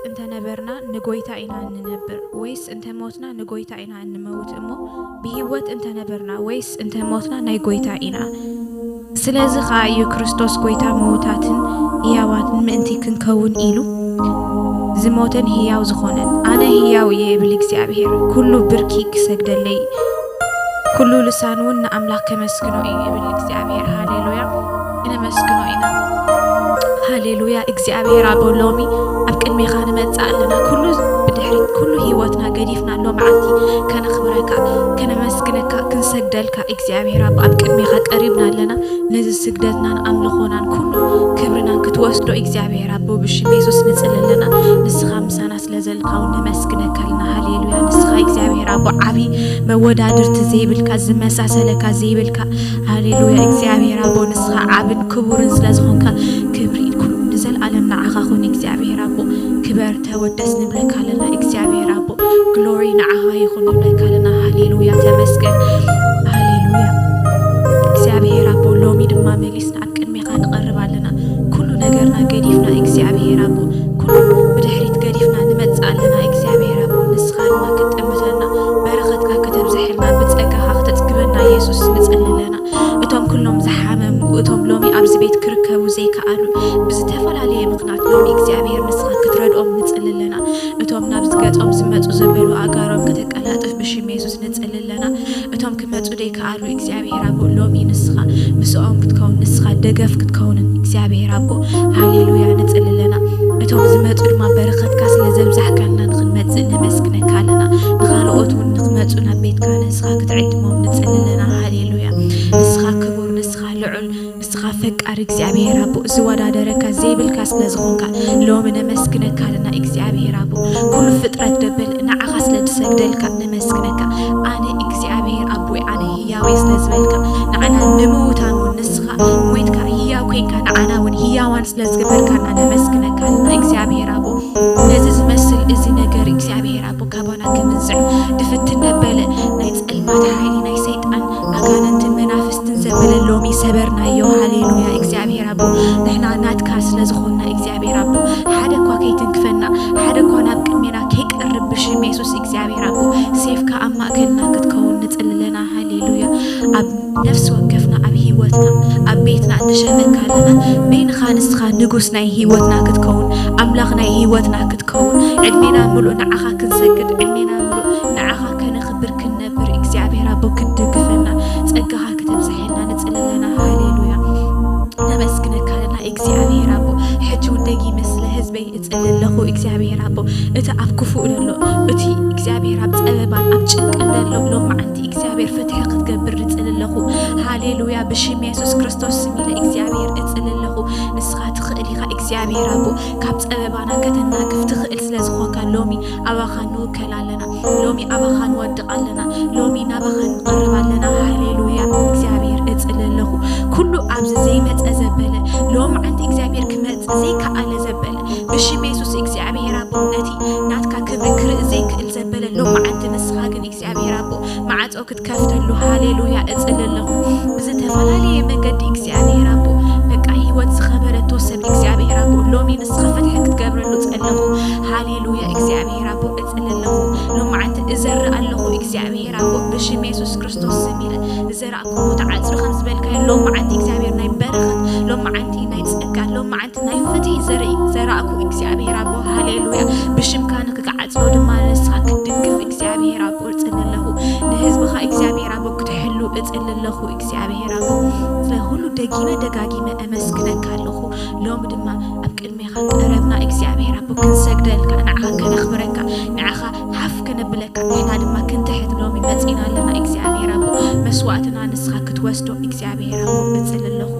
እንተነበርና ንጎይታ ኢና እንነብር፣ ወይስ እንተሞትና ንጎይታ ኢና እንመውት እሞ፣ ብህይወት እንተነበርና ወይስ እንተሞትና ናይ ጎይታ ኢና። ስለዚ ኸኣ እዩ ክርስቶስ ጎይታ ምዉታትን ህያዋትን ምእንቲ ክንከውን ኢሉ ዝሞተን ህያው ዝኾነን። ኣነ ህያው እየ ይብል እግዚኣብሔር፣ ኩሉ ብርኪ ክሰግደለይ፣ ኩሉ ልሳን እውን ንኣምላኽ ከመስግኖ እዩ ይብል እግዚኣብሔር። ሃሌሉያ፣ ክነመስግኖ ኢና። ሃሌሉያ። እግዚኣብሔር ኣቦ፣ ሎሚ ኣብ ቅድሜኻ ንመጽእ ኣለና። ኩሉ ብድሕሪት፣ ኩሉ ህይወትና ገዲፍና ሎምዓንቲ ከነኽብረካ፣ ከነመስግነካ፣ ክንሰግደልካ እግዚኣብሔር ኣቦ ኣብ ቅድሜኻ ቀሪብና ኣለና። ነዚ ስግደትናን ኣምልኾናን ኩሉ ክብርናን ክትወስዶ እግዚኣብሔር ኣቦ ብሽም የሱስ ንጽሊ ኣለና። ንስኻ ምሳና ስለ ዘልካ እውን ነመስግነካ ኣለና። ሃሌሉያ። ንስኻ እግዚኣብሔር ኣቦ ዓቢ መወዳድርቲ ዘይብልካ፣ ዝመሳሰለካ ዘይብልካ። ሃሌሉያ። እግዚኣብሔር ኣቦ ንስኻ ዓብን ክቡርን ስለ ዝኾንካ ክብሪ ኩሉ ንዘለኣለም ንዓኻ ኹን። እግዚኣብሔር ኣቦ ክበር ተወደስ ንብለካ ኣለና። እግዚኣብሔር ኣቦ ግሎሪ ንዓኻ ይኹን ንብለካ ኣለና። ሃሌሉያ። ተመስገን። ሃሌሉያ። እግዚኣብሔር ኣቦ ሎሚ ድማ መሊስና ኣብ ቅድሜኻ ንቐርብ ኣለና። ኩሉ ነገርና ገዲፍና እግዚኣብሔር ኣቦ፣ ኩሉ ብድሕሪት ገዲፍና ንመጽእ ኣለና። እግዚኣብሔር ኣቦ ንስኻ ድማ ክትጥምተና፣ በረኸትካ ከተብዝሐልና፣ ብጸጋኻ ክተጽግበና የሱስ ንጽሊ ኣለና። እቶም ኩሎም ዝሓመሙ፣ እቶም ሎሚ ኣብዚ ቤት ክርከቡ ዘይከኣሉ ብዝተፈላለየ ምኽንያት ሎሚ እግዚኣብሔር ንስኻ ክትረድኦም ንጽሊ ኣለና። እቶም ናብዚ ገጾም ዝመጹ ዘበሉ ኣጋሮም ከተቀላጥፍ ብሽም የሱስ ንጽሊ ኣለና። እቶም ክመጹ ደይከኣሉ እግዚኣብሔር ኣቦ ሎሚ ንስኻ ምስኦም ክትከውን፣ ንስኻ ደገፍ ክትከውንን እግዚኣብሔር ኣቦ ሃሌሉያ ንጽሊ ኣለና። እቶም ዝመጹ ድማ በረኸትካ ስለ ዘብዛሕካልና ንኽንመጽእ ነመስግነካ ኣለና። ንኻልኦት እውን ንኽመጹ ናብ ቤትካ ንስኻ ክትዕድሞም ንጽሊ ኣለና። ሃሌሉያ። ንስኻ ክቡር፣ ንስኻ ልዑል፣ ንስኻ ፈቃር እግዚኣብሔር ኣቦ፣ ዝወዳደረካ ዘይብልካ ስለ ዝኾንካ ሎሚ ነመስግነካ ኣለና። እግዚኣብሔር ኣቦ ኩሉ ፍጥረት ደበለ ንዓኻ ስለ ዝሰግደልካ ነመስግነካ። ኣነ እግዚኣብሔር ኣቦይ ኣነ ህያወይ ስለ ዝበልካ ንዓና ንምውታን እውን ንስኻ ሞይትካ ህያው ኮይንካ ንዓና እውን ህያዋን ስለ ዝገበርካና ነመስግነካ ኣለና። እግዚኣብሔር ኣቦ ነዚ ዝመስል እዚ ነገር እግዚኣብሔር ኣቦ ካባና ክምንዝዕ ድፍትን ደበለ ናይ ጸልማት ሓይሊ ናይ ሰይጣን ኣጋንንትን መናፍስትን ዘበለ ሎሚ ሰበርናዮ። ሃሌሉያ። እግዚኣብሔር ኣቦ ንሕና ናትካ ስለ ዝኾንና እግዚኣብሔር ኣቦ ሓደ እኳ ከይትንክፈና፣ ሓደ እኳ ናብ ቅድሜና ከይቀርብ ብሽም የሱስ እግዚኣብሔር ኣቦ ሴፍካ ኣብ ማእከልና ክትከውን ንጽሊ ኣለና። ሃሌሉያ። ኣብ ነፍሲ ወከፍና ኣብ ህይወትና ኣብ ቤትና ንሸመካ ኣለና። በይንኻ ንስኻ ንጉስ ናይ ህይወትና ክትከውን፣ ኣምላኽ ናይ ህይወትና ክትከውን፣ ዕድሜና ምሉእ ንዓኻ ክንሰግድ፣ ዕድሜና ምሉእ ንዓኻ ከነኽብር ክንነብር እግዚኣብሔር ኣቦ ክትድግፈና ጸጋኻ ከተብዝሐልና ንጽሊ ኣለና። ሃሌሉያ። ነመስግነካ ኣለና እግዚኣብሔር ኣቦ። ሕጂ እውን ደጊመ ስለ ህዝበይ እጽሊ ኣለኹ እግዚኣብሔር ኣቦ። እቲ ኣብ ክፉእ ዘሎ፣ እቲ እግዚኣብሔር ኣብ ጸበባን ኣብ ጭንቅን ዘሎ ሎመዓንቲ እግዚኣብሔር ፍትሒ ክትገብር እጽሊ ኣለኹ። ሃሌሉያ። ብሽም የሱስ ክርስቶስ ስም ኢለ እግዚኣብሔር እጽሊ ኣለኹ። ንስኻ ትኽእል ኢኻ እግዚኣብሔር ኣቦ። ካብ ጸበባና ከተናግፍ ትኽእል ስለ ዝኾንካ ሎሚ ኣባኻ ንውከል ኣለና። ሎሚ ኣባኻ ንወድቕ ኣለና። ሎሚ ናባኻ ንቐርብ ኣለና። ሃሌሉያ። እግዚኣብሔር እጽሊ ኣለኹ። ኩሉ ኣብዚ ዘይመጸ ዘበለ ሎመዓንቲ እግዚኣብሔር ክመጽእ ዘይከኣለ ዘበለ ብሽም የሱስ እግዚኣብሔር ኣቦ ነቲ ናትካ ክብሪ ክርኢ ዘይክእል ዘበለ ሎመዓንቲ ንስኻ ግን እግዚኣብሔር ኣቦ መዓጾ ክትከፍተሉ ሃሌሉያ እጽሊ ኣለኹ። ብዝተፈላለየ መገዲ እግዚኣብሔር ኣቦ በቃ ህይወት ዝኸበረቶ ሰብ እግዚኣብሔር ኣቦ ሎሚ ንስኻ ፍትሒ ክትገብረሉ ጸለኹ። ሃሌሉያ እግዚኣብሔር ኣቦ እጽሊ ኣለኹ። ሎመዓንቲ እዘርእ ኣለኹ እግዚኣብሔር ኣቦ ብሽም የሱስ ክርስቶስ ስም ኢለ ዝዘራእኩዎ ተዓጽዩ ከም ዝበልካዮ ሎመዓንቲ እግዚኣብሔር ናይ በረኸት ሎመዓንቲ ናይ ጸጋ ሎመዓንቲ ናይ ፍትሒ ዘርኢ ዘራእኩ እግዚኣብሔር ኣቦ ሃሌሉያ ብሽምካ ንክትዓጽዎ ድማ ንስኻ ክትድግፍ እግዚኣብሔር ኣቦ እጽሊ ኣለኹ። ንህዝብኻ እግዚኣብሔር ኣቦ ክትሕሉ እጽሊ ኣለኹ እግዚኣብሔር ኣቦ። ስለ ኩሉ ደጊመ ደጋጊመ እመስግነካ ኣለኹ። ሎሚ ድማ ኣብ ቅድሜኻ ቀረብና እግዚኣብሔር ኣቦ ክንሰግደልካ ንዓኻ ከነኽብረካ ንዓኻ ሓፍ ከነብለካ ንሕና ድማ ክንትሕት ሎሚ መጺና ኣለና እግዚኣብሔር ኣቦ። መስዋእትና ንስኻ ክትወስዶ እግዚኣብሔር ኣቦ እጽሊ ኣለኹ።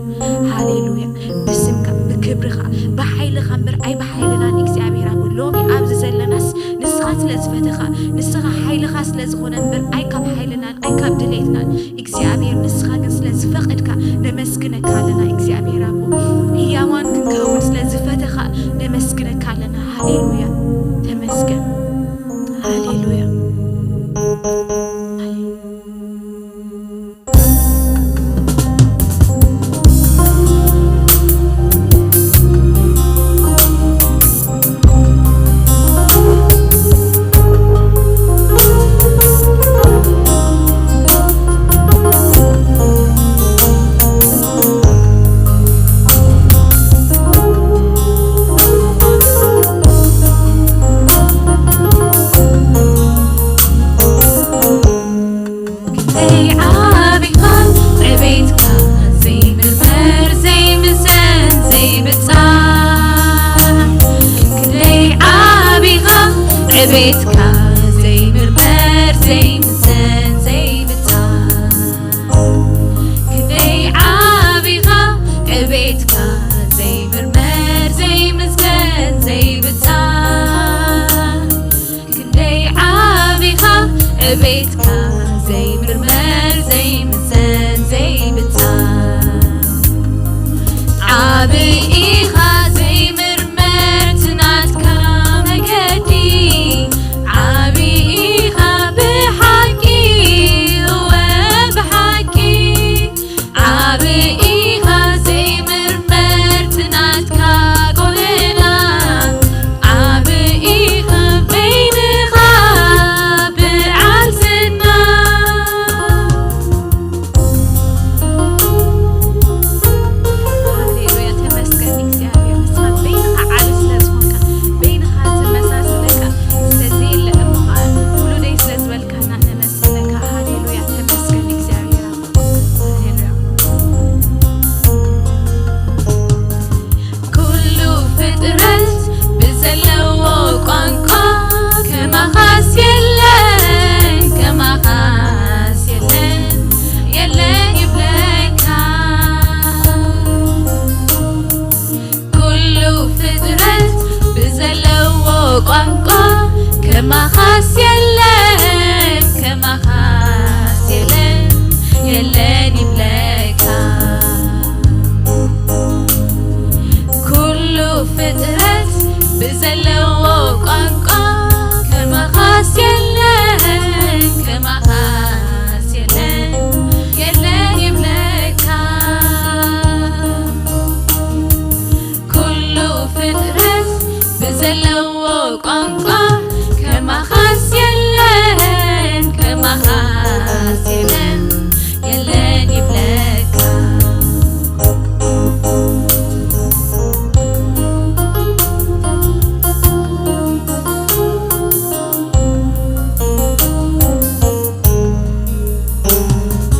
ሃሌሉያ። ብስምካ ብክብርኻ ብሓይልኻ እምበር ኣይ ብሓይልናን እግዚኣብሔር ኣቦ ሎሚ ኣብዚ ዘለናስ ንስኻ ስለ ዝፈተኻ ንስኻ ሓይልኻ ስለ ዝኾነ እምበር ኣይ ካብ ሓይልናን ኣይ ካብ ድሌትናን እግዚኣብሔር ንስኻ ግን ስለ ዝፈቐድካ ነመስግነካ ኣለና እግዚኣብሔር ኣቦ። ህያዋን ክንከውን ስለ ዝፈተኻ ነመስግነካ ኣለና። ሃሌሉያ። ተመስገን። ሃሌሉያ። ቤትካ ዘይምርመር ዘይምዘን ዘይብታ ክንደይ ዓቢኻ ዕቤትካ ዘይምርመር ዘይምዘን ዘይብታ ክንደይ ዓቢኻ ዕቤትካ ዘይምርመር ዘይምዘን ዘይብታ ዓቢ ኢኻ ዘይምርመር ትናትካ መገዲ ዓቢ ኢኻ ብሓቂ እወ ብሓቂ ዓቢ ኢኻ ዘይምርመር ትናትካ ጎደና ዓቢ ኢኻ በይንኻ ብዓል ዝና ሃሌሉያ ተመስገን እግዚኣብሔር ንስኻ በይንኻ ዓቢ ስለ ዝኾንካ በይንኻ ዝመሳሰለካ ስለዘየለ እሞ ኸዓ ውሉደይ ስለ ዝበልካና ነመስግነካ ሃሌሉያ ተመስገን እግዚኣብሔር ኩሉ ፍጥረት ብዘለዎ ቋንቋ ከማኻስ የለን ከማኻስ የለን የለን ይብለካ ኩሉ ፍጥረት ብዘለዎ ቋንቋ ከማኻስ የለን ከማኻስ የለን የለን ይብለካ ኩሉ ፍጥረት ብዘለዎ ቋንቋ ከማኻስ የለን ከማኻስ የለን የለን ይብለካ ኩሉ ፍጥረት ብዘለዎ ቋንቋ ከማኻስ የለን ከማኻስ የለን የለን ይብለካ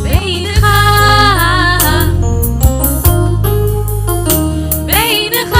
በይንኻ በይንኻ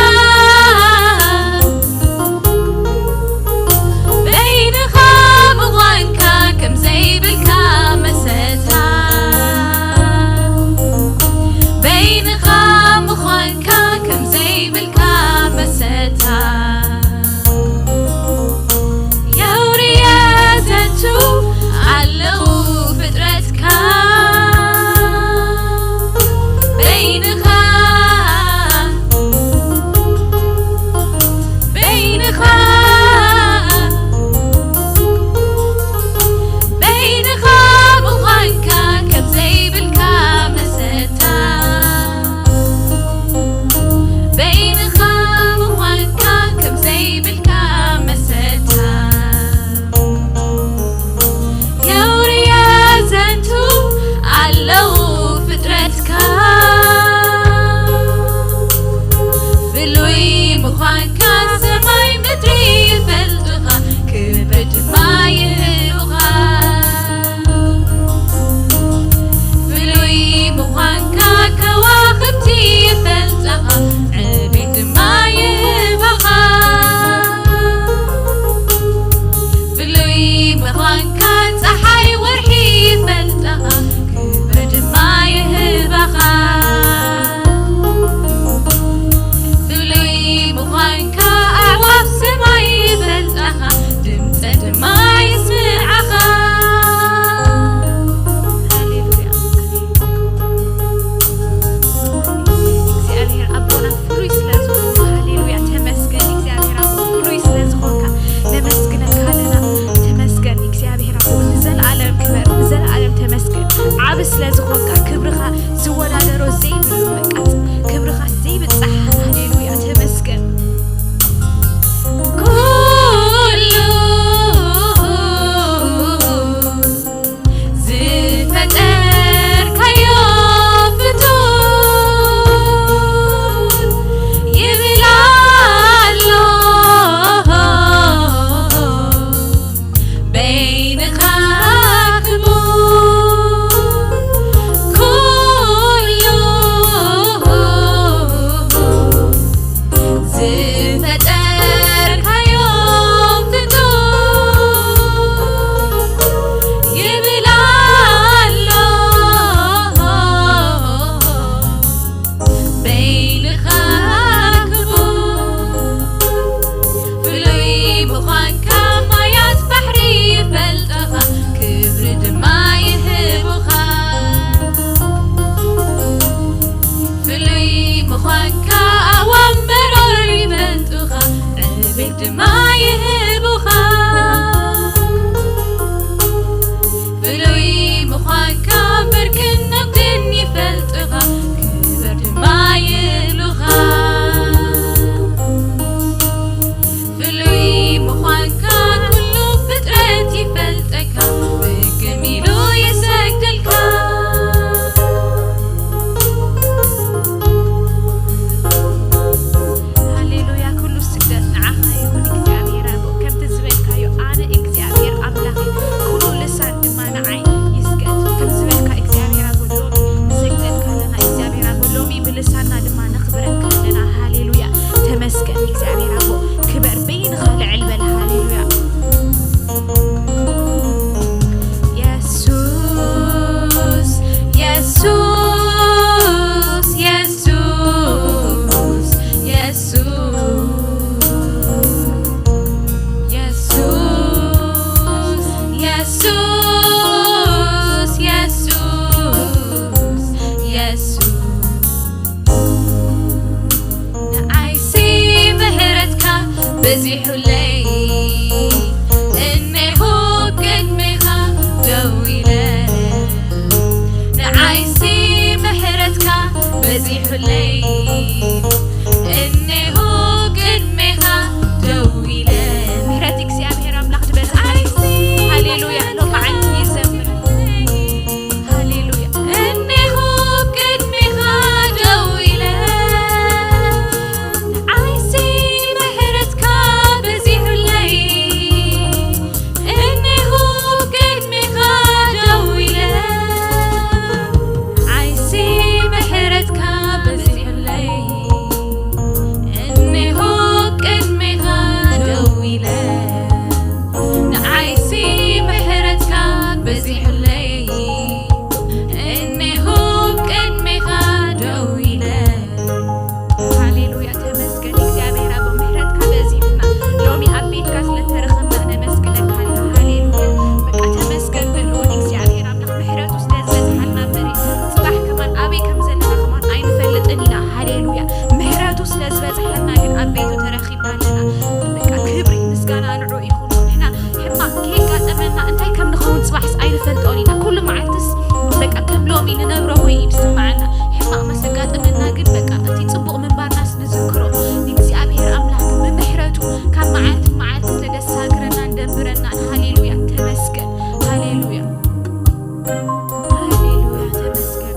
ይህቡኻ። ፍሉይ ምዃንካ ብርክን ናብትን ይፈልጥኻ፣ ክበር ድማ ይብሉኻ። ፍሉይ ምዃንካ ኩሉ ፍጥረት ይፈልጠካ፣ ብግም ኢሉ ይሰግደልካ። ሃሌሉያ፣ ኩሉ ስግደት ንዓኻ ይኹን እግዚኣብሔር ኣቦ። ከምቲ ዝበልካዮ ኣነ እግዚኣብሔር ኣምላኽ እየ፣ ኩሉ ልሳን ድማ ንዓይ ይስገድ። ከም ዝበልካ እግዚኣብሔር ኣቦ ሎሚ ንሰግደልካ ኣለና። እግዚኣብሔር ኣቦ ሎሚ ብልሳንና ድማ ነኽብረካ ኣለና። ሃሌሉያ፣ ተመስገን እግዚኣብሔር ኣቦ። ክበር በይንኻ ልዕል በል። ሃሌሉያ። የሱስ፣ የሱስ፣ የሱስ፣ የሱስ፣ የሱስ፣ የሱስ፣ የሱስ፣ የሱስ። ንዓይሲ ምሕረትካ በዚሑለይ፣ እኔሆ ቅድሜኻ ደው ኢለ። ንዓይሲ ምሕረትካ በዚሑለይ፣ እኔሆ ቅድሜኻ ደው ኢለ። ምሕረት እግዚኣብሔር ኣምላኽ ዝበዝሓ። ሃሌሉያ። ሎማዓንቲ ይዘምር። ሃሌሉያ። እኔሆ ቅድሜኻ ደው ኢለ፣ ንዓይሲ ምሕረትካ በዚሑለይ። እኔሆ ቅድሜኻ ደው ኢለ፣ ንዓይሲ ምሕረትካ በዚሑለይ። እኔሆ ቅድሜኻ ደው ኢለ፣ ንዓይሲ ምሕረትካ በዚሑለይ። እኔሆ ቅድሜኻ ደው ኢለ። ሃሌሉያ፣ ተመስገን እግዚኣብሔር ኣቦ፣ ምሕረትካ በዚሑና። ሎሚ ኣብ ቤትካ ስለተረኸብና ነመስግነካ ኣለና። ሃሌሉያ፣ በቃ ተመስገን በል። ሎሚ እግዚኣብሔር ኣምላኽ ምሕረቱ ስለ ዝበዝሓልና እምበሪ፣ ጽባሕ ከማን ኣበይ ከም ዘለና ከማን ኣይንፈልጥን ኢና። ሃሌሉያ፣ ምሕረቱ ስለ ዝበዝሓልና ግን ኣብ ቤቱ ተረኺብና ኣለና። በቃ ክብሪ ምስጋና ንዑ ይኹን። ንሕና ሕማቕ ከየጋጠመና እንታይ ከም ንኸውን ጽባሕስ ኣይንፈልጦን ኢና። ኩሉ መዓልትስ በቃ ከም ሎሚ ንነብሮ ኮይኑ እዩ ዝስምዓና። ሕማቕ ምስ ኣጋጠመና ግን በቃ እቲ ጽቡቕ ምንባርናስ ንዝክሮ። ንእግዚኣብሔር ኣምላኽ ግን ብምሕረቱ ካብ መዓልቲ መዓልቲ ስለ ደሳግረናን ደንብረናን። ሃሌሉያ፣ ተመስገን። ሃሌሉያ። ሃሌሉያ፣ ተመስገን።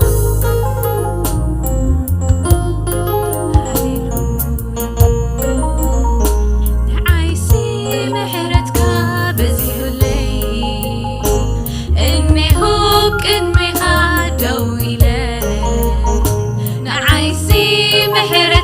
ሃሌሉያ። ንዓይሲ ምሕረትካ በዚሑለይ፣ እኔሆ ቅድሜኻ ደው ኢለ። ንዓይሲ ምሕረት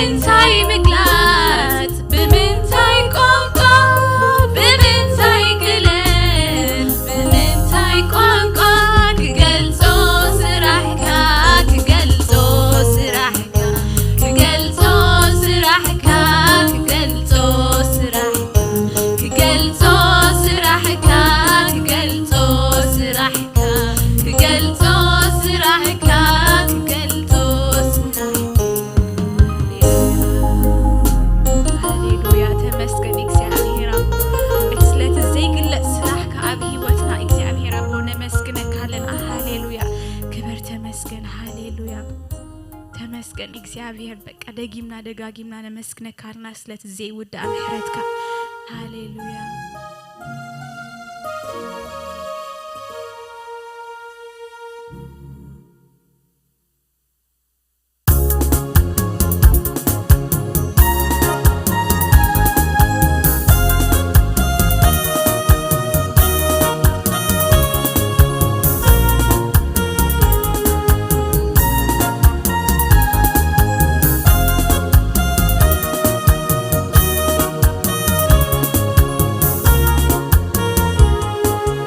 እንታይ ምግላጽ? ብምንታይ ቋንቋ? ብምንታይ ክለል? ብምንታይ ቋንቋ ክገልጾ ስራሕካ? ክገልጾ ስራሕካ? ክገልጾ ስራሕካ? ክገልጾ ስራሕካ? ክገልጾ ስራሕካ? ክገልጾ ስራሕካ? ክገልጾ ስራሕካ? ክገልጾ ስራሕካ? ሃሌሉያ፣ ተመስገን እግዚኣብሔር ኣቦ። እቲ ስለቲ ዘይግለጽ ስራሕካ ኣብ ህይወትና እግዚኣብሔር ኣቦ ነመስግነካ ኣለና። ሃሌሉያ፣ ክበር ተመስገን። ሃሌሉያ፣ ተመስገን እግዚኣብሔር። በቃ ደጊምና ደጋጊምና ነመስግነካ ኣለና ስለቲ ዘይውዳእ ምሕረትካ። ሃሌሉያ።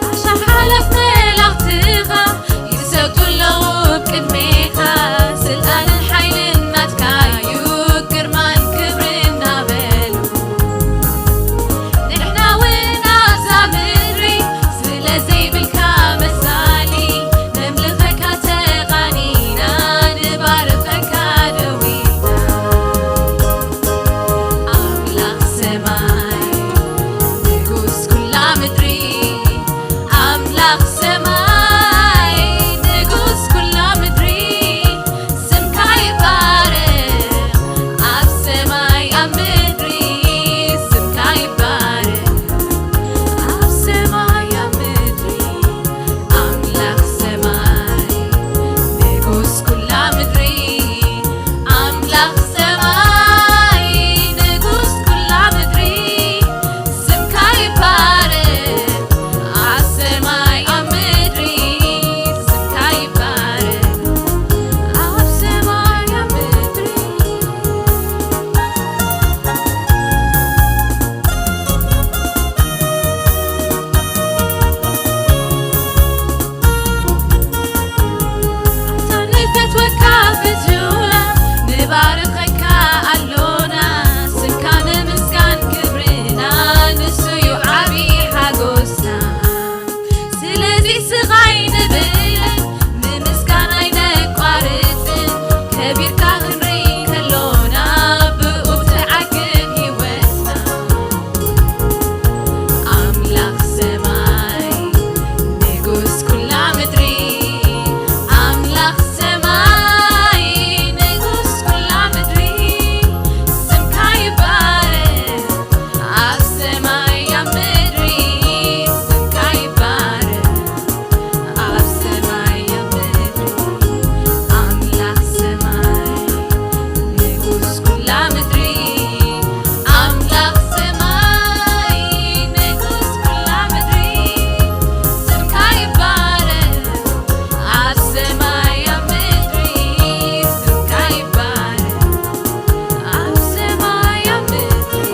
ኣሻሓለፍ መላእኽትኻ ይሰግዱ ኣለዉ ቅድሜኻ፣ ስልጣንን ሓይልን ናትካ እዩ፣ ግርማን ክብርን እናበሉ። ንሕና እውን ኣብዛ ምድሪ ስለ ዘይብልካ መሳሊ፣ ነምልኸካ ተቓኒና፣ ንባርኸካ ደዊና። ኣምላኽ ሰማይ ንጉስ ኩላ ምድሪ፣ ኣምላኽ ሰማይ ንጉስ ኩላ ምድሪ፣ ስምካ ይባረኽ ኣብ ሰማይ ኣብ ምድሪ፣ ስምካ ይባረኽ ኣብ ሰማይ ኣብ ምድሪ። ኣምላኽ ሰማይ ንጉስ ኩላ ምድሪ፣ ኣምላኽ ሰማይ ንጉስ ኩላ ምድሪ፣ ስምካ ይባረኽ ኣብ ሰማይ ኣብ ምድሪ፣ ስምካ ይባረኽ ኣብ ሰማይ ኣብ ምድሪ። ኣታ ንፈትወካ ፍትውና ንባርኸካ ኣሎና፣ ስምካ ንምስጋን ክብርና፣ ንሱ እዩ ዓቢ ሓጎስና። ስለዚ ስቕ ኣይንብልን፣ ንምስጋን ኣይነቋርጽን፣ ከቢርካ ክንርኢ ከሎና፣ ብኡ ትዓግብ ህይወትና። ኣምላኽ ሰማይ ንጉስ ኩላ ምድሪ፣ ኣምላኽ ሰማይ ንጉስ ኩላ ምድሪ፣ ስምካ ይባረኽ ኣብ ሰማይ ኣብ ምድሪ፣ ስምካ ይባረኽ ኣብ ሰማይ ኣብ ምድሪ፣ ኣምላኽ ሰማይ ንጉስ ኩላ ምድሪ፣ ኣምላኽ ሰማይ ንጉስ ኩላ ምድሪ፣ ስምካ ይባረኽ ኣብ ሰማይ ኣብ ምድሪ፣ ስምካ ይባረኽ ኣብ ሰማይ ኣብ ምድሪ።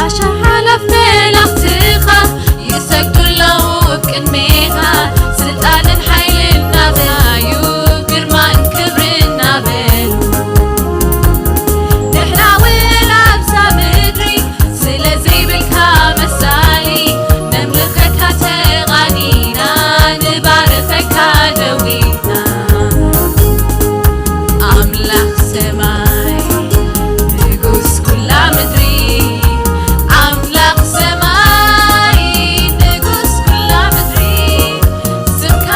ኣሻሓላፍ መላእኽትኻ ይሰግዱ ኣለዉ ኣብ ቅድሜኻ፣ ስልጣንን ሓይልን ናትካ እዩ፣ ግርማን ክብርን ናበሉ። ንሕና እውን ኣብዛ ምድሪ ስለ ዘይብልካ መሳሊ፣ ነምልኸካ ተቓኒና፣ ንባርኸካ ደዊና። ኣምላኽ ሰማይ ንጉስ ኩላ ምድሪ፣ ኣምላኽ ሰማይ ንጉስ ኩላ ምድሪ፣ ስምካ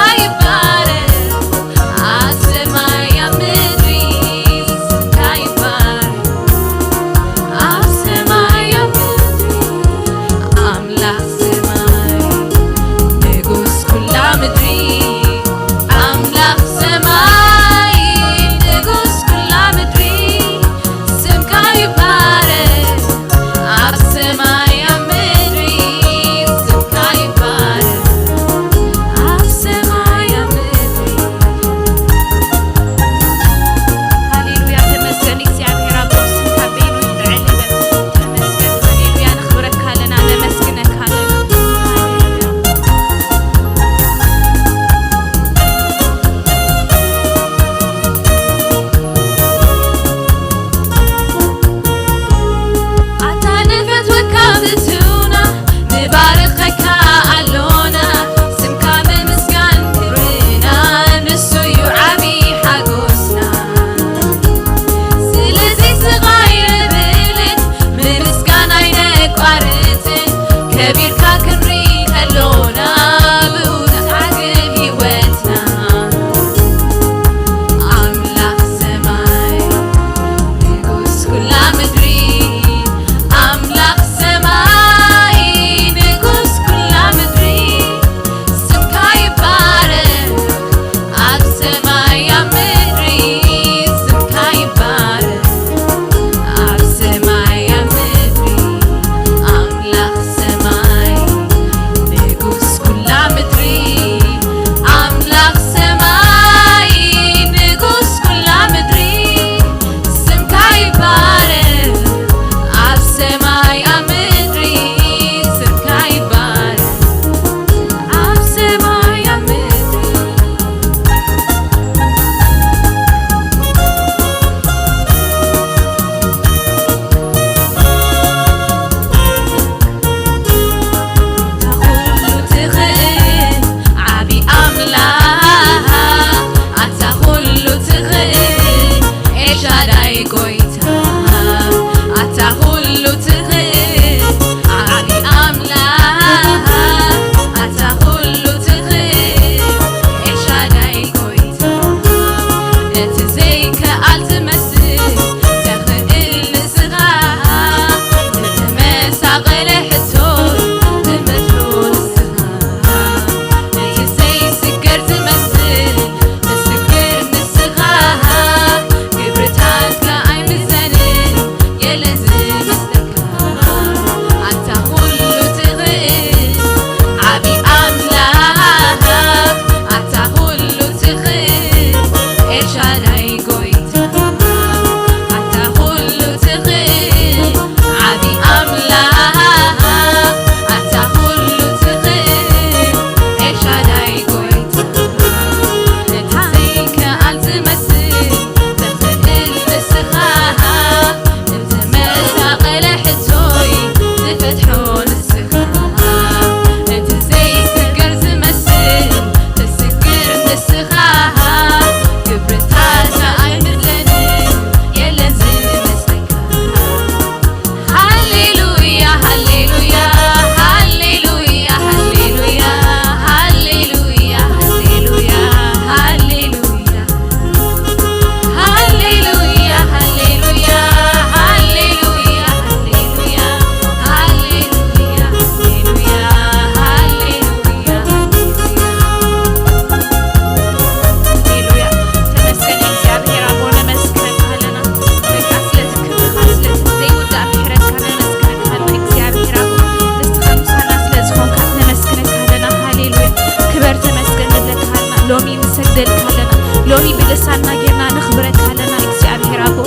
ሳና ጌርና ነኽብረካ ኣለና። እግዚኣብሔር ኣቦ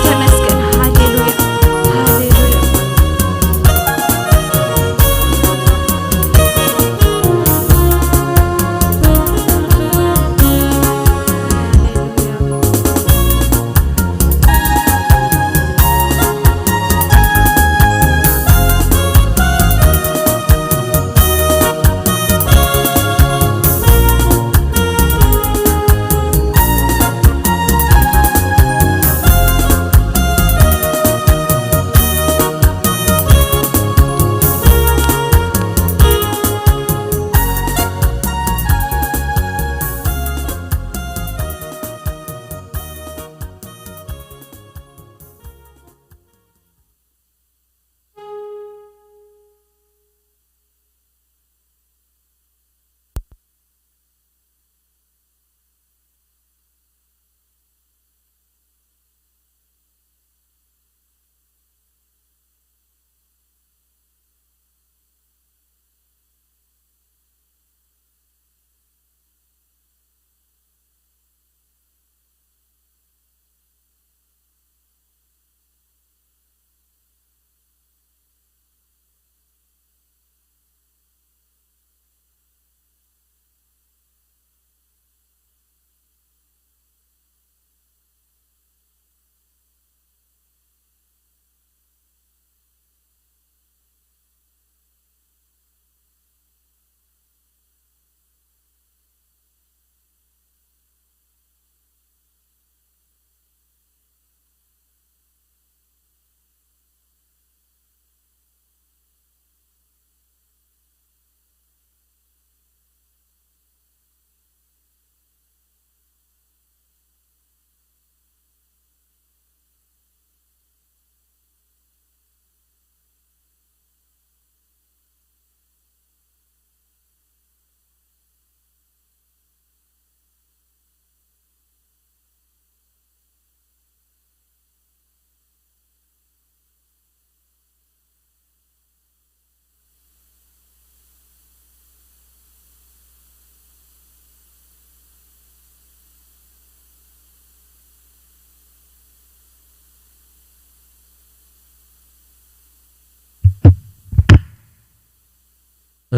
ተመስገን። ሃሌሉያ፣ ሃሌሉያ።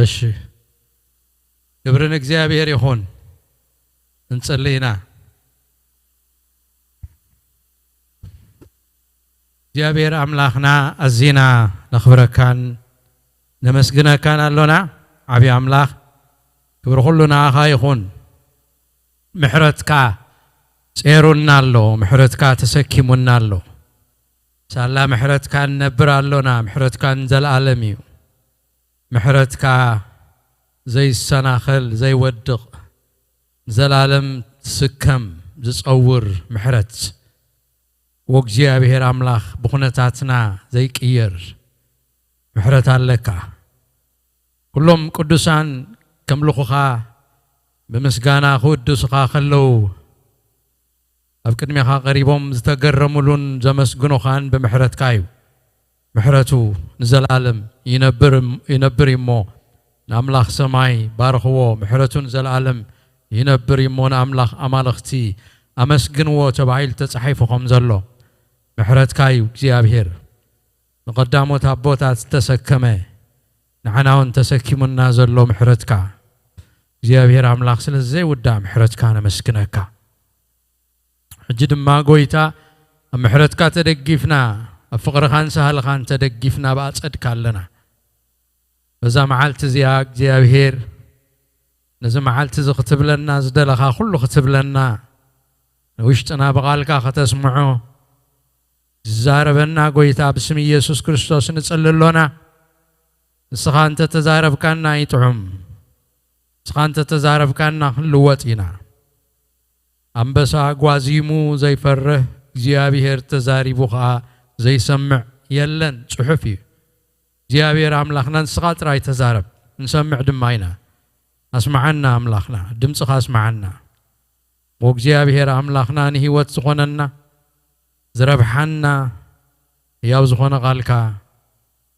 እሺ፣ ክብሪ ንእግዚኣብሔር ይኹን። እንጽሊ ኢና። እግዚኣብሔር ኣምላኽና፣ ኣዚና ነኽብረካን ነመስግነካን ኣሎና። ዓብዪ ኣምላኽ፣ ክብሪ ኩሉ ንኣኻ ይኹን። ምሕረትካ ጼሩና ኣሎ፣ ምሕረትካ ተሰኪሙና ኣሎ። ሳላ ምሕረትካ ንነብር ኣሎና፣ ምሕረትካ ንዘለኣለም እዩ። ምሕረትካ ዘይሰናኸል፣ ዘይወድቕ፣ ንዘለኣለም ዝስከም፣ ዝጸውር ምሕረት። ወእግዚኣብሔር ኣምላኽ ብኹነታትና ዘይቅየር ምሕረት ኣለካ። ኩሎም ቅዱሳን ከምልኹኻ ብምስጋና ክውድሱኻ ከለዉ፣ ኣብ ቅድሜኻ ቀሪቦም ዝተገረሙሉን ዘመስግኑኻን ብምሕረትካ እዩ። ምሕረቱ ንዘለኣለም ይነብር፣ ይነብር እዩ እሞ፣ ንኣምላኽ ሰማይ ባርኽዎ፣ ምሕረቱ ንዘለኣለም ይነብር እዩ እሞ፣ ንኣምላኽ ኣማልኽቲ ኣመስግንዎ ተባሂሉ ተጻሒፉ ከም ዘሎ፣ ምሕረትካ እዩ እግዚኣብሔር። ንቐዳሞት ኣቦታት ዝተሰከመ፣ ንዓና እውን ተሰኪሙና ዘሎ ምሕረትካ፣ እግዚኣብሔር ኣምላኽ፣ ስለ ዘይውዳእ ምሕረትካ ነመስግነካ። ሕጂ ድማ ጐይታ፣ ኣብ ምሕረትካ ተደጊፍና፣ ኣብ ፍቕርኻን ሳህልኻን ተደጊፍና ብኣጸድካ ኣለና። በዛ መዓልቲ እዚኣ እግዚኣብሔር፣ ነዚ መዓልቲ እዚ ክትብለና ዝደለኻ ኩሉ ክትብለና፣ ንውሽጥና ብቓልካ ከተስምዖ፣ ዝዛረበና ጐይታ ብስም ኢየሱስ ክርስቶስ ንጽሊ ኣሎና። ንስኻ እንተ ተዛረብካና ይጥዑም። ንስኻ እንተ ተዛረብካና ክንልወጥ ኢና። ኣንበሳ ጓዚሙ ዘይፈርህ፣ እግዚኣብሔር ተዛሪቡ ኸኣ ዘይሰምዕ የለን፣ ጽሑፍ እዩ። እግዚኣብሔር ኣምላኽና ንስኻ ጥራይ ተዛረብ፣ ንሰምዕ ድማ ኢና። ኣስምዓና ኣምላኽና፣ ድምጽኻ ኣስምዓና። ወእግዚኣብሔር ኣምላኽና ንህይወት ዝኾነና፣ ዝረብሓና፣ ህያው ዝኾነ ቃልካ